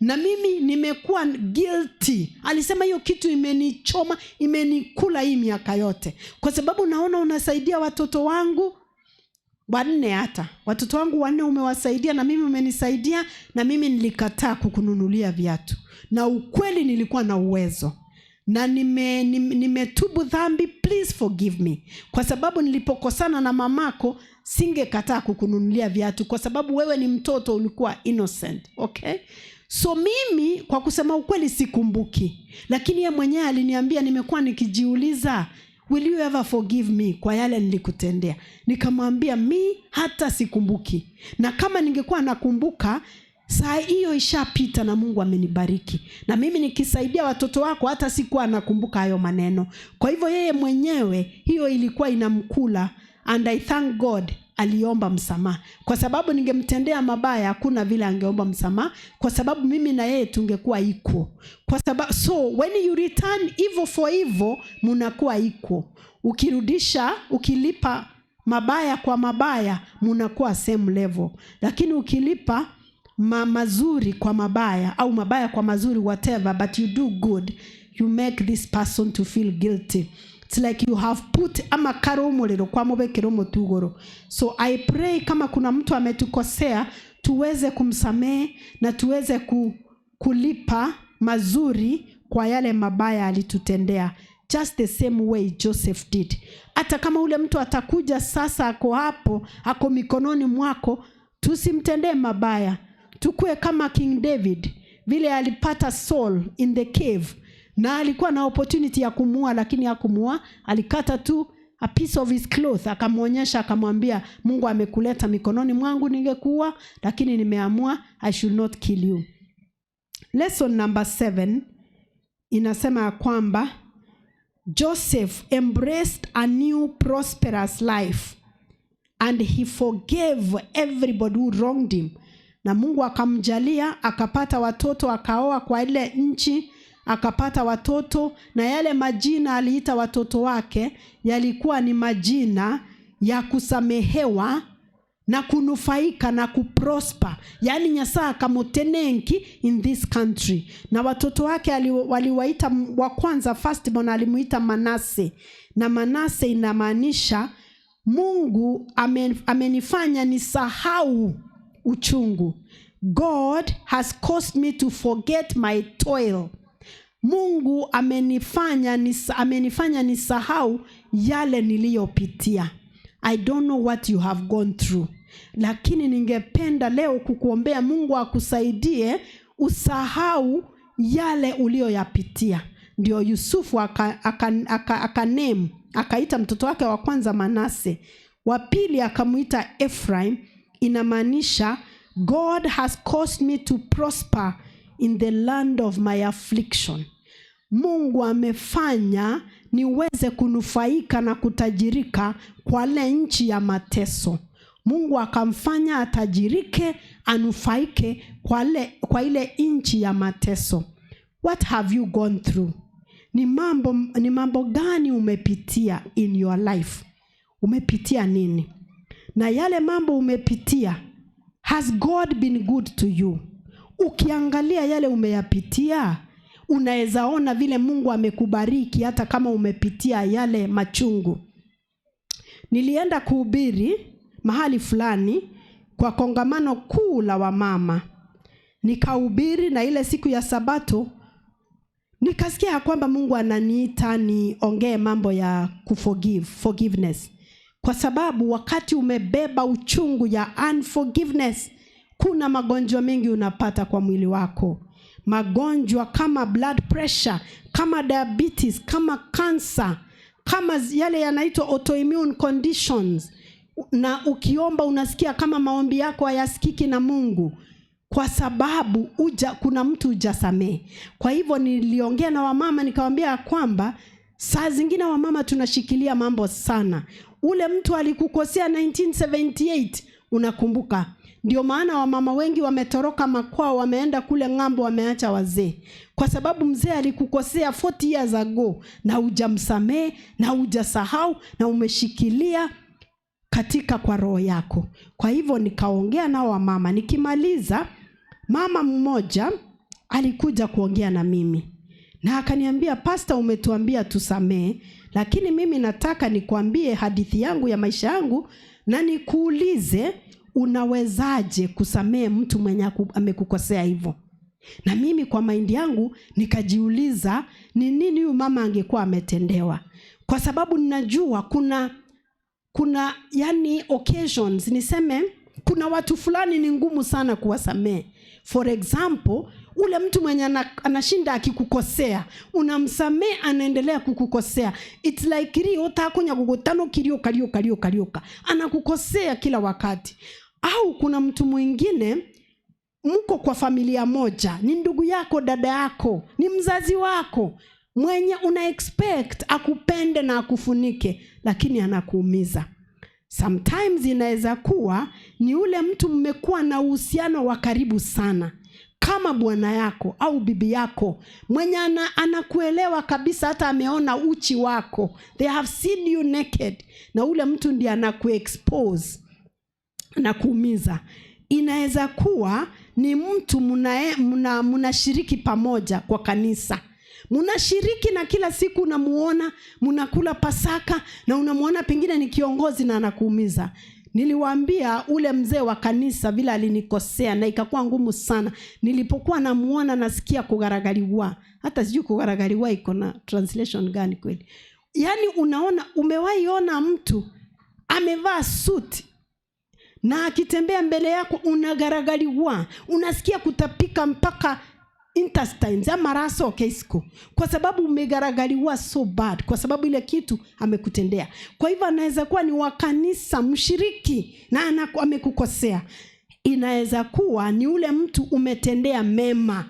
na mimi nimekuwa guilty." Alisema, "Hiyo kitu imenichoma, imenikula hii miaka yote, kwa sababu naona unasaidia watoto wangu." Wanne, hata watoto wangu wanne umewasaidia na mimi umenisaidia, na mimi nilikataa kukununulia viatu, na ukweli nilikuwa na uwezo na nimetubu dhambi, please forgive me, kwa sababu nilipokosana na mamako singekataa kukununulia viatu, kwa sababu wewe ni mtoto, ulikuwa innocent." Okay, so mimi kwa kusema ukweli sikumbuki, lakini ye mwenyewe aliniambia, "Nimekuwa nikijiuliza, will you ever forgive me kwa yale nilikutendea?" Nikamwambia, "Mi hata sikumbuki, na kama ningekuwa nakumbuka, saa hiyo ishapita na Mungu amenibariki na mimi nikisaidia watoto wako hata sikuwa nakumbuka hayo maneno." Kwa hivyo yeye mwenyewe hiyo ilikuwa inamkula, and I thank God aliomba msamaha, kwa sababu ningemtendea mabaya hakuna vile angeomba msamaha, kwa sababu mimi na yeye tungekuwa equal. Kwa sababu, so when you return evil for evil, munakuwa equal. Ukirudisha, ukilipa mabaya kwa mabaya, munakuwa same level, lakini ukilipa mazuri kwa mabaya au mabaya kwa mazuri, whatever, but you do good, you make this person to feel guilty. It's like you have put amakara umuriro kwamubekera omutugoro. So I pray kama kuna mtu ametukosea, tuweze kumsamehe na tuweze kulipa mazuri kwa yale mabaya alitutendea, just the same way Joseph did. Hata kama ule mtu atakuja sasa, ako hapo, ako mikononi mwako, tusimtendee mabaya. Tukue kama King David, vile alipata Saul in the cave na alikuwa na opportunity ya kumua, lakini hakumua. Alikata tu a piece of his cloth, akamwonyesha, akamwambia, "Mungu amekuleta mikononi mwangu, ningekuua, lakini nimeamua I should not kill you." Lesson number 7 inasema ya kwamba Joseph embraced a new prosperous life and he forgave everybody who wronged him. Na Mungu akamjalia akapata watoto, akaoa kwa ile nchi, akapata watoto, na yale majina aliita watoto wake yalikuwa ni majina ya kusamehewa na kunufaika na kuprosper, yaani Nyasaye akamutenenki in this country. Na watoto wake waliwaita, wa kwanza, firstborn, alimuita Manase, na Manase inamaanisha Mungu amenifanya nisahau uchungu. God has caused me to forget my toil. Mungu amenifanya nisahau yale niliyopitia. I don't know what you have gone through, lakini ningependa leo kukuombea Mungu akusaidie usahau yale uliyoyapitia. Ndio Yusufu aka akaita mtoto wake wa kwanza Manase, wa pili akamuita Ephraim, inamaanisha God has caused me to prosper in the land of my affliction. Mungu amefanya niweze kunufaika na kutajirika kwa ile nchi ya mateso. Mungu akamfanya atajirike, anufaike kwa ile nchi ya mateso. What have you gone through? Ni mambo gani umepitia in your life? Umepitia nini? Na yale mambo umepitia, has God been good to you? Ukiangalia yale umeyapitia, unaweza ona vile Mungu amekubariki hata kama umepitia yale machungu. Nilienda kuhubiri mahali fulani kwa kongamano kuu la wamama, nikahubiri, na ile siku ya Sabato nikasikia ya kwamba Mungu ananiita niongee mambo ya kuforgive, forgiveness, kwa sababu wakati umebeba uchungu ya unforgiveness, kuna magonjwa mengi unapata kwa mwili wako, magonjwa kama blood pressure, kama diabetes, kama cancer, kama yale yanaitwa autoimmune conditions. Na ukiomba unasikia kama maombi yako hayasikiki na Mungu kwa sababu kuna mtu hujasamehe. Kwa hivyo niliongea na wamama, nikawambia ya kwamba saa zingine wamama tunashikilia mambo sana. Ule mtu alikukosea 1978, unakumbuka. Ndio maana wamama wengi wametoroka makwao, wameenda kule ng'ambo, wameacha wazee, kwa sababu mzee alikukosea 40 years ago na hujamsamehe na hujasahau na umeshikilia katika kwa roho yako. Kwa hivyo nikaongea nao wamama. Nikimaliza, mama mmoja alikuja kuongea na mimi na akaniambia, "Pasta, umetuambia tusamee, lakini mimi nataka nikwambie hadithi yangu ya maisha yangu." Na nikuulize, unawezaje kusamehe mtu mwenye amekukosea hivyo? Na mimi kwa mind yangu nikajiuliza, ni nini huyu mama angekuwa ametendewa? Kwa sababu ninajua kuna yani occasions, niseme kuna watu fulani ni ngumu sana kuwasamehe. For example, ule mtu mwenye anashinda akikukosea, unamsamehe, anaendelea kukukosea. It's like rio utakunya gugutano kirio kario kario karioka, anakukosea kila wakati. Au kuna mtu mwingine mko kwa familia moja, ni ndugu yako, dada yako, ni mzazi wako, mwenye una expect akupende na akufunike, lakini anakuumiza. Sometimes inaweza kuwa ni ule mtu mmekuwa na uhusiano wa karibu sana, kama bwana yako au bibi yako, mwenye anakuelewa kabisa, hata ameona uchi wako, they have seen you naked, na ule mtu ndiye anakuexpose na kuumiza. Inaweza kuwa ni mtu mnashiriki pamoja kwa kanisa, mnashiriki na kila siku unamuona, mnakula Pasaka na unamuona pengine ni kiongozi na anakuumiza. Niliwaambia ule mzee wa kanisa vile alinikosea na ikakuwa ngumu sana. Nilipokuwa namuona nasikia kugaragaliwa. Hata sijui kugaragaliwa iko na translation gani kweli. Yaani unaona, umewahi ona mtu amevaa suit na akitembea mbele yako unagaragaliwa, unasikia kutapika mpaka intestines ama raso keisco, kwa sababu umegaragaliwa so bad, kwa sababu ile kitu amekutendea. Kwa hivyo anaweza kuwa ni wa kanisa, mshiriki, na amekukosea. Inaweza kuwa ni ule mtu umetendea mema,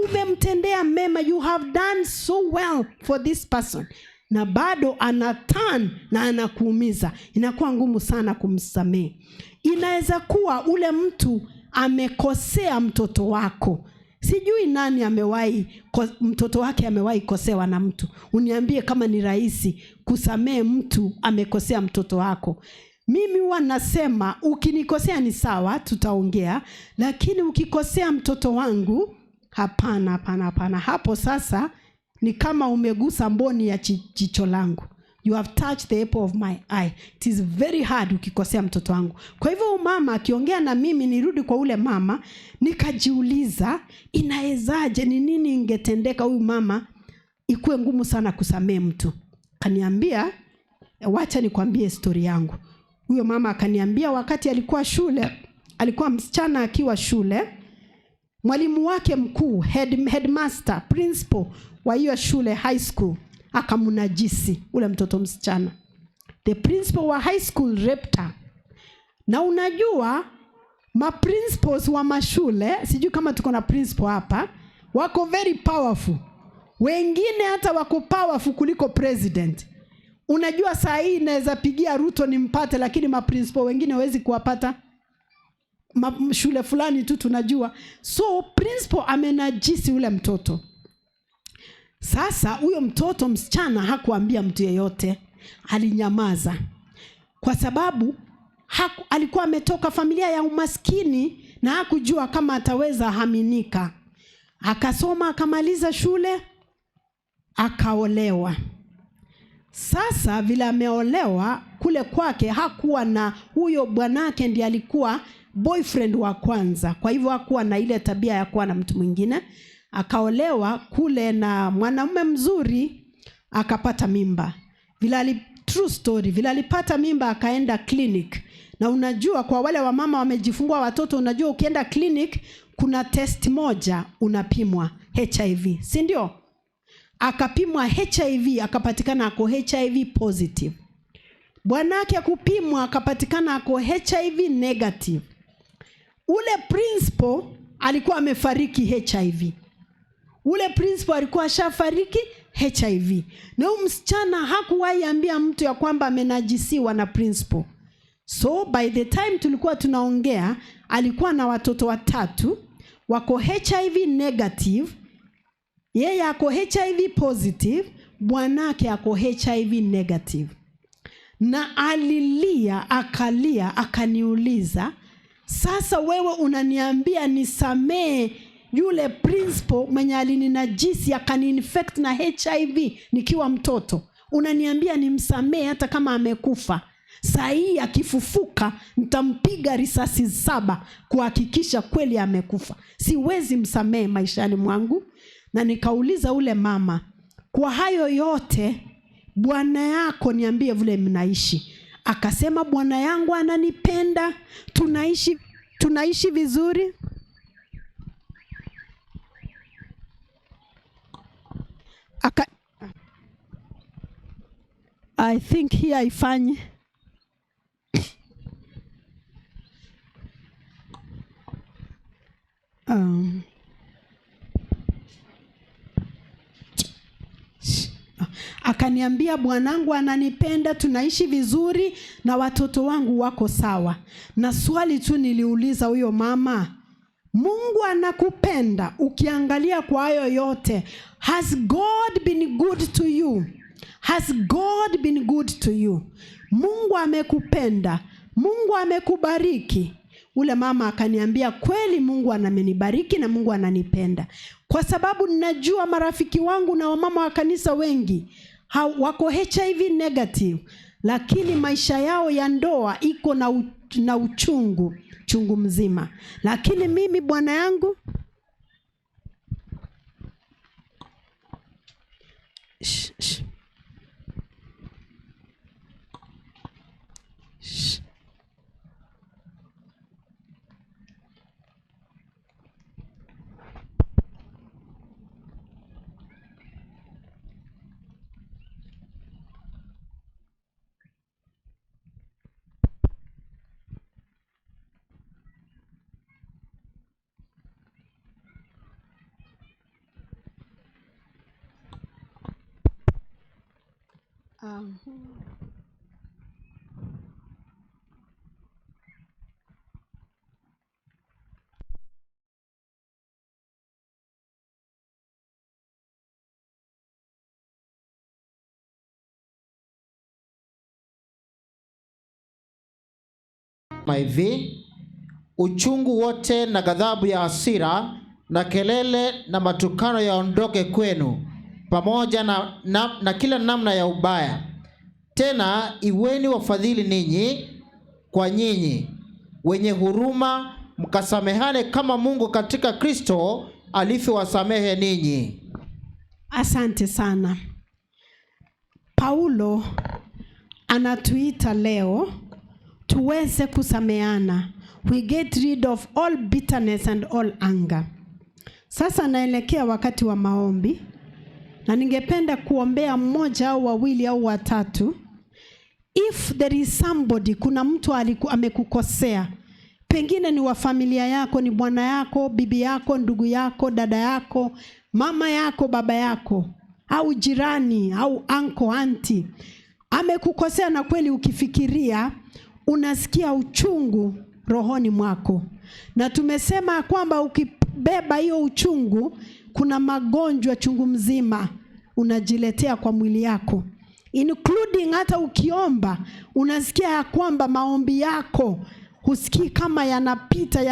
umemtendea mema, you have done so well for this person, na bado ana turn na anakuumiza. Inakuwa ngumu sana kumsamehe. Inaweza kuwa ule mtu amekosea mtoto wako. Sijui nani amewahi mtoto wake amewahi kosewa na mtu. Uniambie kama ni rahisi kusamehe mtu amekosea mtoto wako. Mimi huwa nasema ukinikosea ni sawa, tutaongea, lakini ukikosea mtoto wangu, hapana, hapana, hapana. Hapo sasa ni kama umegusa mboni ya jicho langu. You have touched the apple of my eye. It is very hard ukikosea mtoto wangu. Kwa hivyo huyu mama akiongea na mimi, nirudi kwa ule mama, nikajiuliza inawezaje, ni nini ingetendeka huyu mama ikuwe ngumu sana kusamehe mtu. Kaniambia, wacha nikwambie story yangu. Huyo mama akaniambia wakati alikuwa shule, alikuwa msichana akiwa shule, mwalimu wake mkuu, headmaster, principal wa hiyo shule high school, akamnajisi ule mtoto msichana. The principal wa high school raped her. Na unajua ma principals wa mashule, sijui kama tuko na principal hapa, wako very powerful. Wengine hata wako powerful kuliko president. Unajua saa hii naweza pigia Ruto nimpate, lakini ma principal wengine hawezi kuwapata. Shule fulani tu tunajua. So principal amenajisi ule mtoto. Sasa huyo mtoto msichana hakuambia mtu yeyote, alinyamaza kwa sababu alikuwa ametoka familia ya umaskini na hakujua kama ataweza haminika. Akasoma akamaliza shule, akaolewa. Sasa vile ameolewa kule kwake hakuwa na huyo bwanake, ndiye alikuwa boyfriend wa kwanza, kwa hivyo hakuwa na ile tabia ya kuwa na mtu mwingine. Akaolewa kule na mwanamume mzuri, akapata mimba. True story, vile alipata mimba akaenda clinic. Na unajua kwa wale wamama wamejifungua watoto, unajua ukienda clinic kuna test moja unapimwa HIV, si ndio? Akapimwa HIV akapatikana ako HIV positive. Bwanake kupimwa akapatikana ako HIV negative. Ule principal alikuwa amefariki HIV. Ule principal alikuwa ashafariki HIV. Na huyu msichana hakuwahi ambia mtu ya kwamba amenajisiwa na principal. So by the time tulikuwa tunaongea alikuwa na watoto watatu wako HIV negative, yeye ako HIV positive, bwanake ako HIV negative. Na alilia, akalia, akaniuliza, sasa wewe unaniambia nisamee yule principal mwenye alininajisi akaniinfect na HIV nikiwa mtoto, unaniambia nimsamee hata kama amekufa? Saa hii akifufuka nitampiga risasi 7 kuhakikisha kweli amekufa. Siwezi msamehe maishani mwangu. Na nikauliza ule mama, kwa hayo yote bwana yako niambie vile mnaishi. Akasema bwana yangu ananipenda, tunaishi vizuri. I think here haifanyi. Akaniambia bwanangu ananipenda, tunaishi vizuri na watoto wangu wako sawa. Na swali tu niliuliza huyo mama, Mungu anakupenda ukiangalia kwa hayo yote, has God been good to you? Has God been good to you? Mungu amekupenda, Mungu amekubariki. Ule mama akaniambia kweli Mungu anamenibariki na Mungu ananipenda. Kwa sababu ninajua marafiki wangu na wamama wa kanisa wengi wako HIV negative, lakini maisha yao ya ndoa iko na uchungu, chungu mzima. Lakini mimi bwana yangu shh, shh. Shh. Hivi, uchungu wote na ghadhabu ya hasira na kelele na matukano yaondoke kwenu, pamoja na kila namna ya ubaya. Tena iweni wafadhili ninyi kwa nyinyi, wenye huruma, mkasamehane kama Mungu katika Kristo alivyowasamehe ninyi. Asante sana. Paulo anatuita leo tuweze kusameana. We get rid of all bitterness and all anger. Sasa naelekea wakati wa maombi, na ningependa kuombea mmoja au wawili au watatu. If there is somebody, kuna mtu amekukosea, pengine ni wa familia yako, ni bwana yako, bibi yako, ndugu yako, dada yako, mama yako, baba yako, au jirani, au uncle, auntie, amekukosea na kweli ukifikiria unasikia uchungu rohoni mwako. Na tumesema kwamba ukibeba hiyo uchungu, kuna magonjwa chungu mzima unajiletea kwa mwili yako, including hata ukiomba unasikia ya kwamba maombi yako husikii kama yanapita,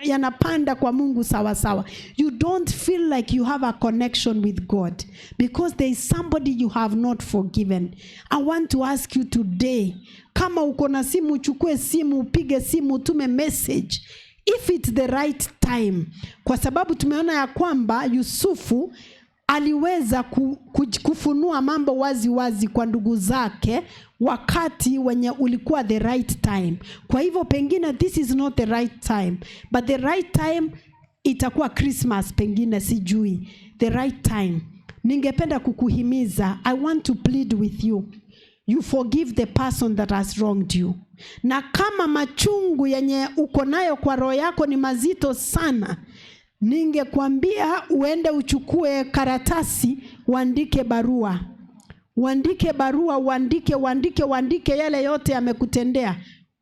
yanapanda kwa Mungu sawa sawa. You don't feel like you have a connection with God because there is somebody you have not forgiven. I want to ask you today, kama uko na simu, uchukue simu, upige simu, utume message if it's the right time. Kwa sababu tumeona ya kwamba Yusufu aliweza kufunua mambo wazi wazi kwa ndugu zake wakati wenye ulikuwa the right time. Kwa hivyo pengine this is not the right time, but the right time itakuwa Christmas, pengine sijui the right time. Ningependa kukuhimiza, I want to plead with you, you forgive the person that has wronged you. Na kama machungu yenye uko nayo kwa roho yako ni mazito sana, ningekwambia uende uchukue karatasi, uandike barua. Uandike barua, uandike, uandike, uandike yale yote yamekutendea.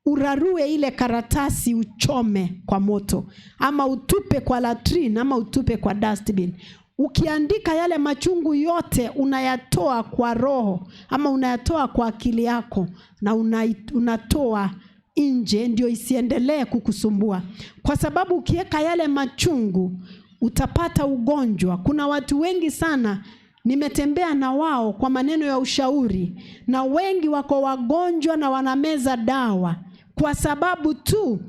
Urarue ile karatasi, uchome kwa moto, ama utupe kwa latrine, ama utupe kwa dustbin. Ukiandika yale machungu yote unayatoa kwa roho, ama unayatoa kwa akili yako, na unatoa nje ndio isiendelee kukusumbua. Kwa sababu ukiweka yale machungu utapata ugonjwa. Kuna watu wengi sana Nimetembea na wao kwa maneno ya ushauri, na wengi wako wagonjwa na wanameza dawa kwa sababu tu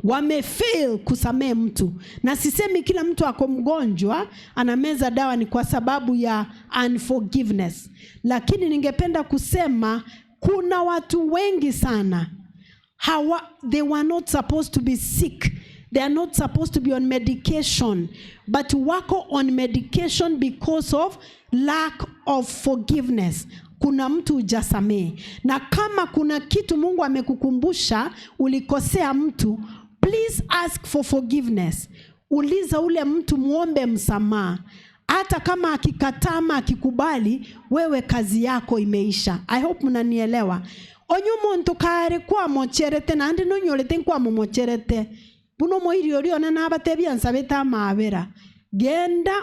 wamefail kusamehe mtu. Na sisemi kila mtu ako mgonjwa anameza dawa ni kwa sababu ya unforgiveness, lakini ningependa kusema kuna watu wengi sana hawa, they were not supposed to be sick, they are not supposed to be on medication, but wako on medication because of lack of forgiveness. Kuna mtu hujasamehe, na kama kuna kitu Mungu amekukumbusha ulikosea mtu, please ask for forgiveness. Uliza ule mtu, muombe msamaha. Hata kama akikataa ama akikubali, wewe kazi yako imeisha. I hope mnanielewa. Onye omonto kare kwamocherete naende nonyorete nkwamomocherete buno omoiri oria one nabatebia nsabete amabera, genda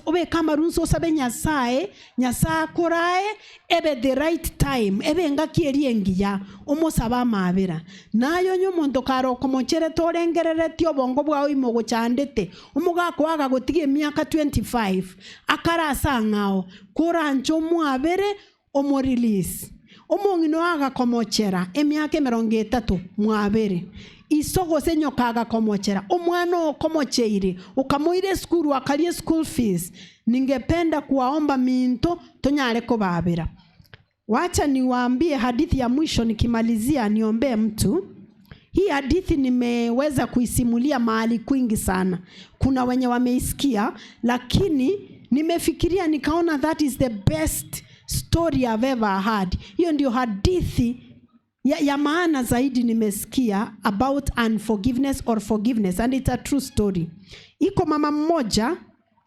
obeke amarunso osabe Nyasaye, Nyasaye akorae ebe the right time, ebe engaki eria engiya omosabe amabera. Naye onye omonto kare okomocherete orengereretie obongo bwao ime ogochandete omogaka oaga gotiga emiaka 25 akare ase ang'ao koranche omwabere omorelease. Omong'ina agakomochera emiaka 30 mwabere iso gose nyoka agakomochera omwana okomocheire ukamoire esukuru akarie school fees. Ningependa kuwaomba minto tonyare kobabera. Wacha niwaambie hadithi ya mwisho nikimalizia niombee mtu. Hii hadithi nimeweza kuisimulia mahali kwingi sana. Kuna wenye wameisikia, lakini nimefikiria nikaona that is the best story I've ever heard. Hiyo ndio hadithi ya maana zaidi nimesikia about unforgiveness or forgiveness, and it's a true story. Iko mama mmoja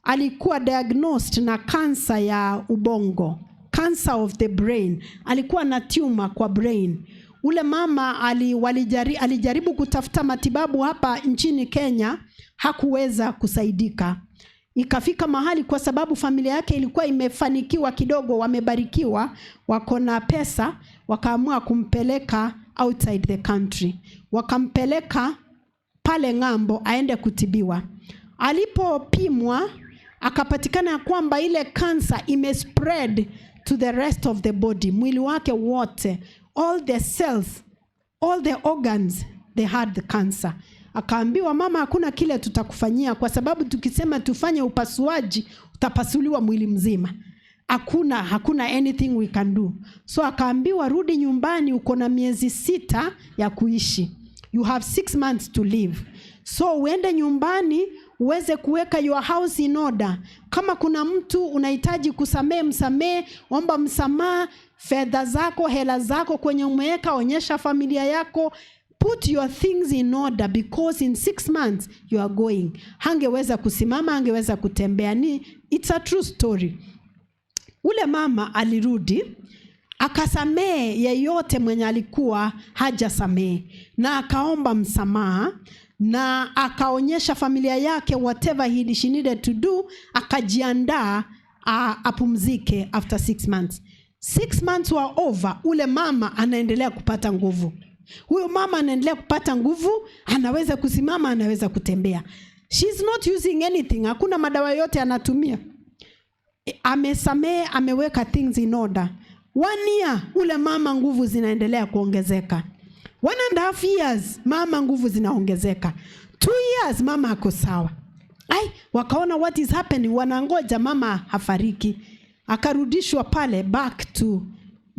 alikuwa diagnosed na kansa ya ubongo, cancer of the brain. Alikuwa na tumor kwa brain. Ule mama alijaribu kutafuta matibabu hapa nchini Kenya, hakuweza kusaidika. Ikafika mahali kwa sababu familia yake ilikuwa imefanikiwa kidogo, wamebarikiwa, wako na pesa, wakaamua kumpeleka outside the country. Wakampeleka pale ng'ambo aende kutibiwa. Alipopimwa akapatikana ya kwamba ile cancer imespread to the rest of the body, mwili wake wote, all the cells, all the organs, they had the cancer. Akaambiwa, mama, hakuna kile tutakufanyia kwa sababu tukisema tufanye upasuaji utapasuliwa mwili mzima. Hakuna anything we can do. So akaambiwa, rudi nyumbani, uko na miezi 6 ya kuishi. You have 6 months to live. So uende nyumbani uweze kuweka your house in order. Kama kuna mtu unahitaji kusamehe, msamehe, omba msamaha, fedha zako, hela zako kwenye umeweka, onyesha familia yako. Put your things in order because in 6 months you are going. Hangeweza kusimama, hangeweza kutembea. Ni it's a true story. Ule mama alirudi akasamehe yeyote mwenye alikuwa hajasamehe, na akaomba msamaha na akaonyesha familia yake whatever she needed to do, akajiandaa apumzike after 6 months. 6 months were over, ule mama anaendelea kupata nguvu. Huyo mama anaendelea kupata nguvu, anaweza kusimama, anaweza kutembea. She's not using anything, hakuna madawa yote anatumia. Amesamehe, ameweka things in order. 1 year, ule mama nguvu zinaendelea kuongezeka. 1.5 years, mama nguvu zinaongezeka. 2 years, mama ako sawa. Ai, wakaona what is happening, wanangoja mama hafariki. Akarudishwa pale back to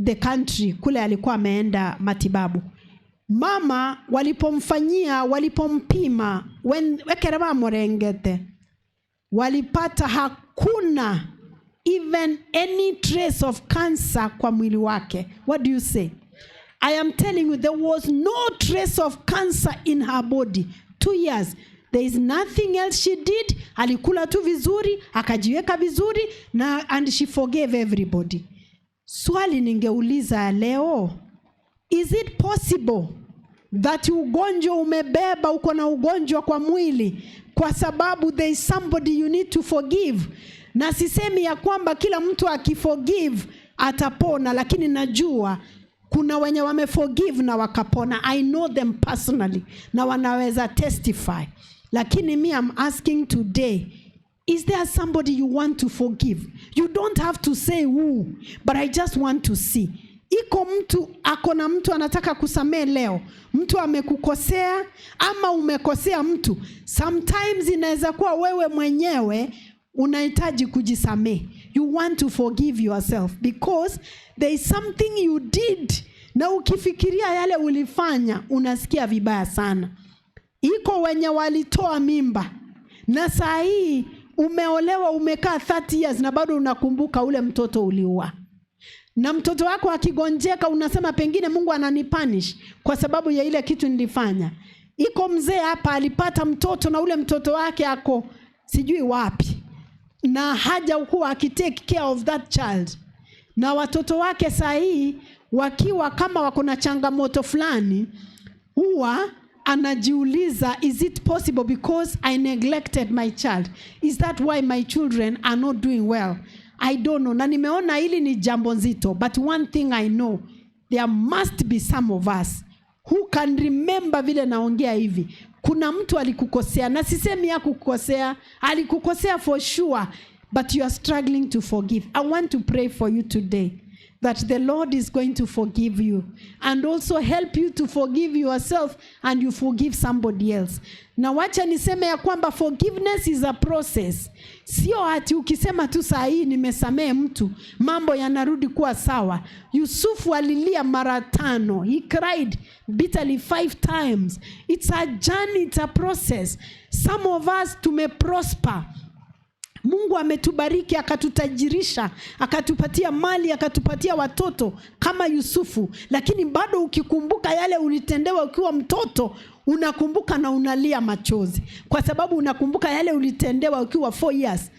the country, kule alikuwa ameenda matibabu. Mama walipomfanyia, walipompima, wekere bamurengete, walipata hakuna even any trace of cancer kwa mwili wake. What do you say? I am telling you, there was no trace of cancer in her body. 2 years. There is nothing else she did. Alikula tu vizuri, akajiweka vizuri, na and she forgave everybody. Swali ningeuliza leo, is it possible that ugonjwa umebeba, uko na ugonjwa kwa mwili kwa sababu there is somebody you need to forgive? Na sisemi ya kwamba kila mtu akiforgive atapona, lakini najua kuna wenye wameforgive na wakapona. I know them personally na wanaweza testify. Lakini me I'm asking today, Is there somebody you want to forgive? You don't have to say who, but I just want to see. Iko mtu ako na mtu anataka kusamehe leo, mtu amekukosea ama umekosea mtu. Sometimes inaweza kuwa wewe mwenyewe unahitaji kujisamehe. You want to forgive yourself because there is something you did, na ukifikiria yale ulifanya unasikia vibaya sana. Iko wenye walitoa mimba na saa hii umeolewa, umekaa 30 years na bado unakumbuka ule mtoto uliua, na mtoto wako akigonjeka unasema pengine Mungu ananipunish kwa sababu ya ile kitu nilifanya. Iko mzee hapa alipata mtoto na ule mtoto wake ako sijui wapi na hajakuwa akitake care of that child, na watoto wake saa hii wakiwa kama wako na changamoto fulani, huwa anajiuliza, is it possible because I neglected my child? Is that why my children are not doing well? I don't know. Na nimeona hili ni jambo nzito, but one thing I know, there must be some of us who can remember vile naongea hivi. Kuna mtu alikukosea, na sisemi ya kukosea, alikukosea for sure, but you are struggling to forgive. I want to pray for you today that the Lord is going to forgive you and also help you to forgive yourself and you forgive somebody else. Na wacha niseme ya kwamba forgiveness is a process. Sio ati ukisema tu saa hii nimesamehe mtu, mambo yanarudi kuwa sawa. Yusufu alilia mara tano. He cried bitterly five times. It's a journey, it's a process. Some of us tumeprosper. Mungu ametubariki, akatutajirisha, akatupatia mali, akatupatia watoto kama Yusufu, lakini bado ukikumbuka yale ulitendewa ukiwa mtoto, unakumbuka na unalia machozi, kwa sababu unakumbuka yale ulitendewa ukiwa 4 years.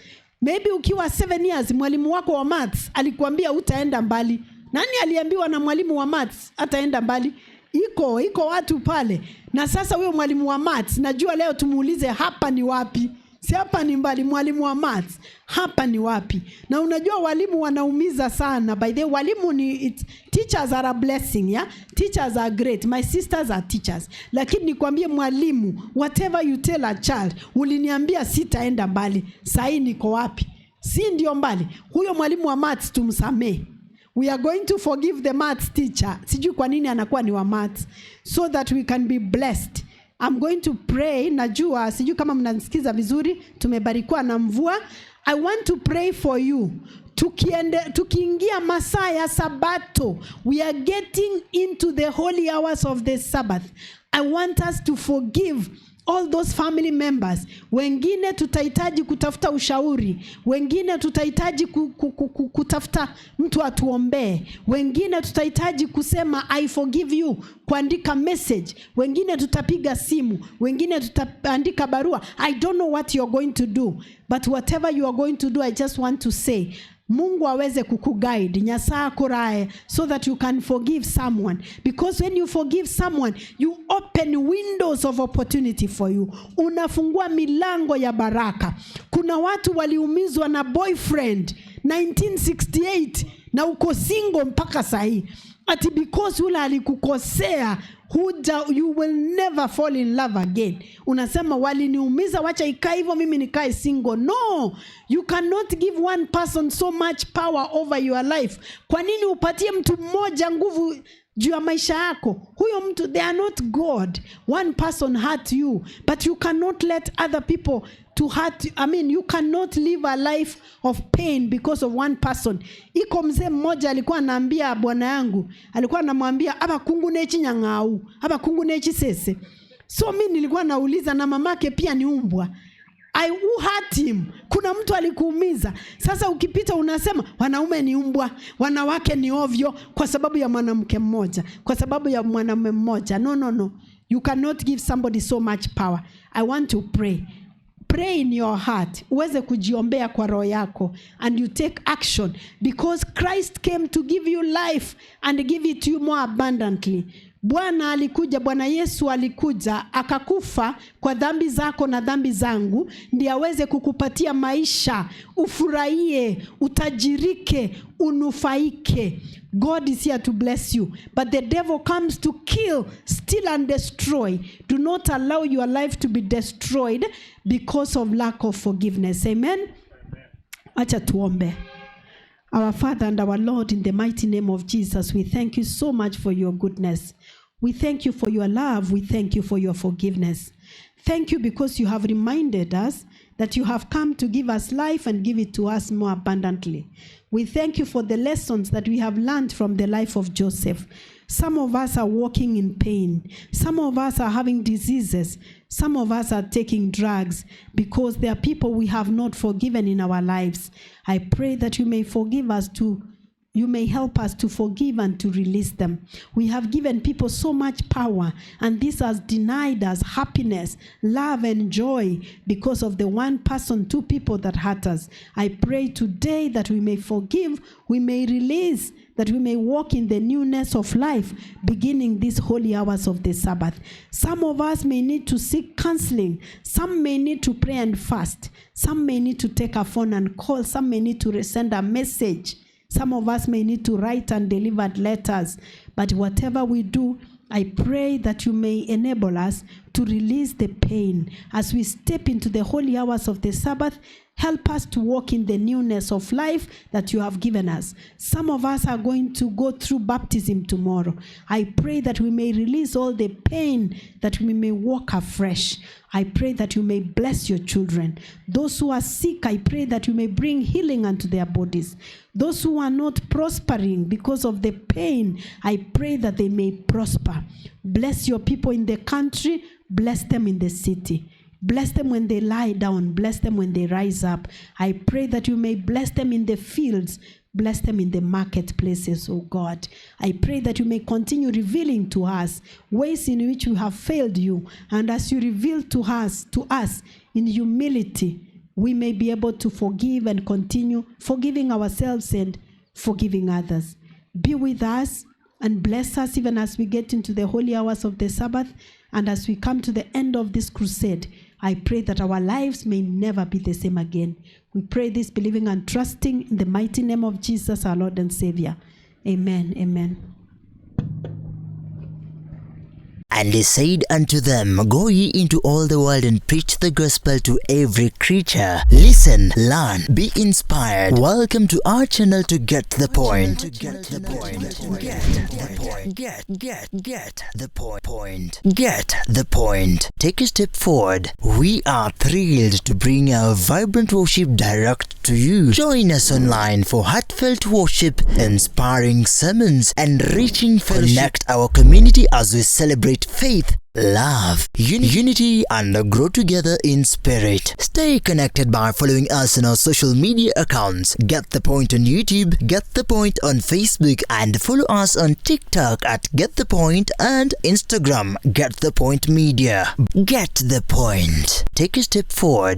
Maybe ukiwa 7 years, mwalimu wako wa maths alikuambia utaenda mbali. Nani aliambiwa na mwalimu wa maths ataenda mbali? Iko watu pale. Na sasa huyo mwalimu wa maths, najua leo tumuulize hapa ni wapi? Si hapa ni mbali, mwalimu wa maths hapa ni wapi? Na unajua walimu wanaumiza sana. By the way, walimu ni teachers are a blessing, yeah? Teachers are great. My sisters are teachers. Lakini nikwambie mwalimu, whatever you tell a child, uliniambia sitaenda mbali, sahii niko wapi? Si ndio mbali? Huyo mwalimu wa maths tumsamee. We are going to forgive the maths teacher. Sijui kwa nini anakuwa ni wa maths, so that we can be blessed. I'm going to pray. Najua sijui kama mnanisikiza vizuri, tumebarikiwa na mvua. I want to pray for you. Tukiingia masaa ya Sabato, we are getting into the holy hours of the Sabbath. I want us to forgive all those family members. Wengine tutahitaji kutafuta ushauri, wengine tutahitaji kutafuta mtu atuombee, wengine tutahitaji kusema I forgive you, kuandika message, wengine tutapiga simu, wengine tutaandika barua. I don't know what you're going to do, but whatever you are going to do, I just want to say Mungu aweze kukuguide, Nyasaye akurae, so that you can forgive someone, because when you forgive someone, you open windows of opportunity for you. Unafungua milango ya baraka. Kuna watu waliumizwa na boyfriend 1968 na uko single mpaka sahii, ati because ule alikukosea huja, you will never fall in love again. Unasema waliniumiza, wacha ikae hivyo, mimi nikae single. No, you cannot give one person so much power over your life. Kwa nini upatie mtu mmoja nguvu juu ya maisha yako? Huyo mtu, they are not God. One person hurt you, but you cannot let other people to hurt. I mean, you cannot live a life of pain because of one person. Iko mzee mmoja alikuwa anaambia bwana yangu, alikuwa anamwambia abakungu nechinyang'au, abakungu nechisese. So mi nilikuwa nauliza, na mamake pia ni umbwa. Who hurt him? Kuna mtu alikuumiza. Sasa ukipita unasema wanaume ni umbwa, wanawake ni ovyo, kwa sababu ya mwanamke mmoja, kwa sababu ya mwanamume mmoja. No, no, no. You cannot give somebody so much power. I want to pray. Pray in your heart, uweze kujiombea kwa roho yako, and you take action because Christ came to give you life and give it to you more abundantly. Bwana alikuja, Bwana Yesu alikuja akakufa kwa dhambi zako na dhambi zangu, ndiye aweze kukupatia maisha, ufurahie, utajirike, unufaike. God is here to bless you, but the devil comes to kill, steal and destroy. Do not allow your life to be destroyed because of lack of forgiveness. Amen. Acha tuombe. Our Father and our Lord, in the mighty name of Jesus, we thank you so much for your goodness. We thank you for your love. We thank you for your forgiveness. Thank you because you have reminded us that you have come to give us life and give it to us more abundantly. We thank you for the lessons that we have learned from the life of Joseph. Some of us are walking in pain. Some of us are having diseases. Some of us are taking drugs because there are people we have not forgiven in our lives. I pray that you may forgive us to you may help us to forgive and to release them. We have given people so much power, and this has denied us happiness, love, and joy because of the one person, two people that hurt us. I pray today that we may forgive, we may release, that we may walk in the newness of life, beginning these holy hours of the Sabbath. Some of us may need to seek counseling. Some may need to pray and fast. Some may need to take a phone and call. Some may need to send a message. Some of us may need to write and deliver letters. But whatever we do, I pray that you may enable us to release the pain as we step into the holy hours of the Sabbath. Help us to walk in the newness of life that you have given us. Some of us are going to go through baptism tomorrow. I pray that we may release all the pain, that we may walk afresh. I pray that you may bless your children. Those who are sick, I pray that you may bring healing unto their bodies. Those who are not prospering because of the pain, I pray that they may prosper. Bless your people in the country, bless them in the city. Bless them when they lie down. Bless them when they rise up. I pray that you may bless them in the fields. Bless them in the marketplaces, oh God. I pray that you may continue revealing to us ways in which we have failed you. And as you reveal to us in humility, we may be able to forgive and continue forgiving ourselves and forgiving others. Be with us and bless us even as we get into the holy hours of the Sabbath and as we come to the end of this crusade. I pray that our lives may never be the same again. We pray this believing and trusting in the mighty name of Jesus, our Lord and Savior. Amen. Amen. And he said unto them, Go ye into all the world and preach the gospel to every creature. Listen, learn, be inspired. Welcome to our channel to get the point. Get the point. Get the point. Get the point. Get the point. Take a step forward. We are thrilled to bring our vibrant worship direct to you. Join us online for heartfelt worship, inspiring sermons, and reaching fellowship. Connect our community as we celebrate faith, love, unity, and grow together in spirit. Stay connected by following us on our social media accounts. Get the Point on YouTube, Get the Point on Facebook, and follow us on TikTok at Get the Point and Instagram Get the Point Media. Get the Point. Take a step forward.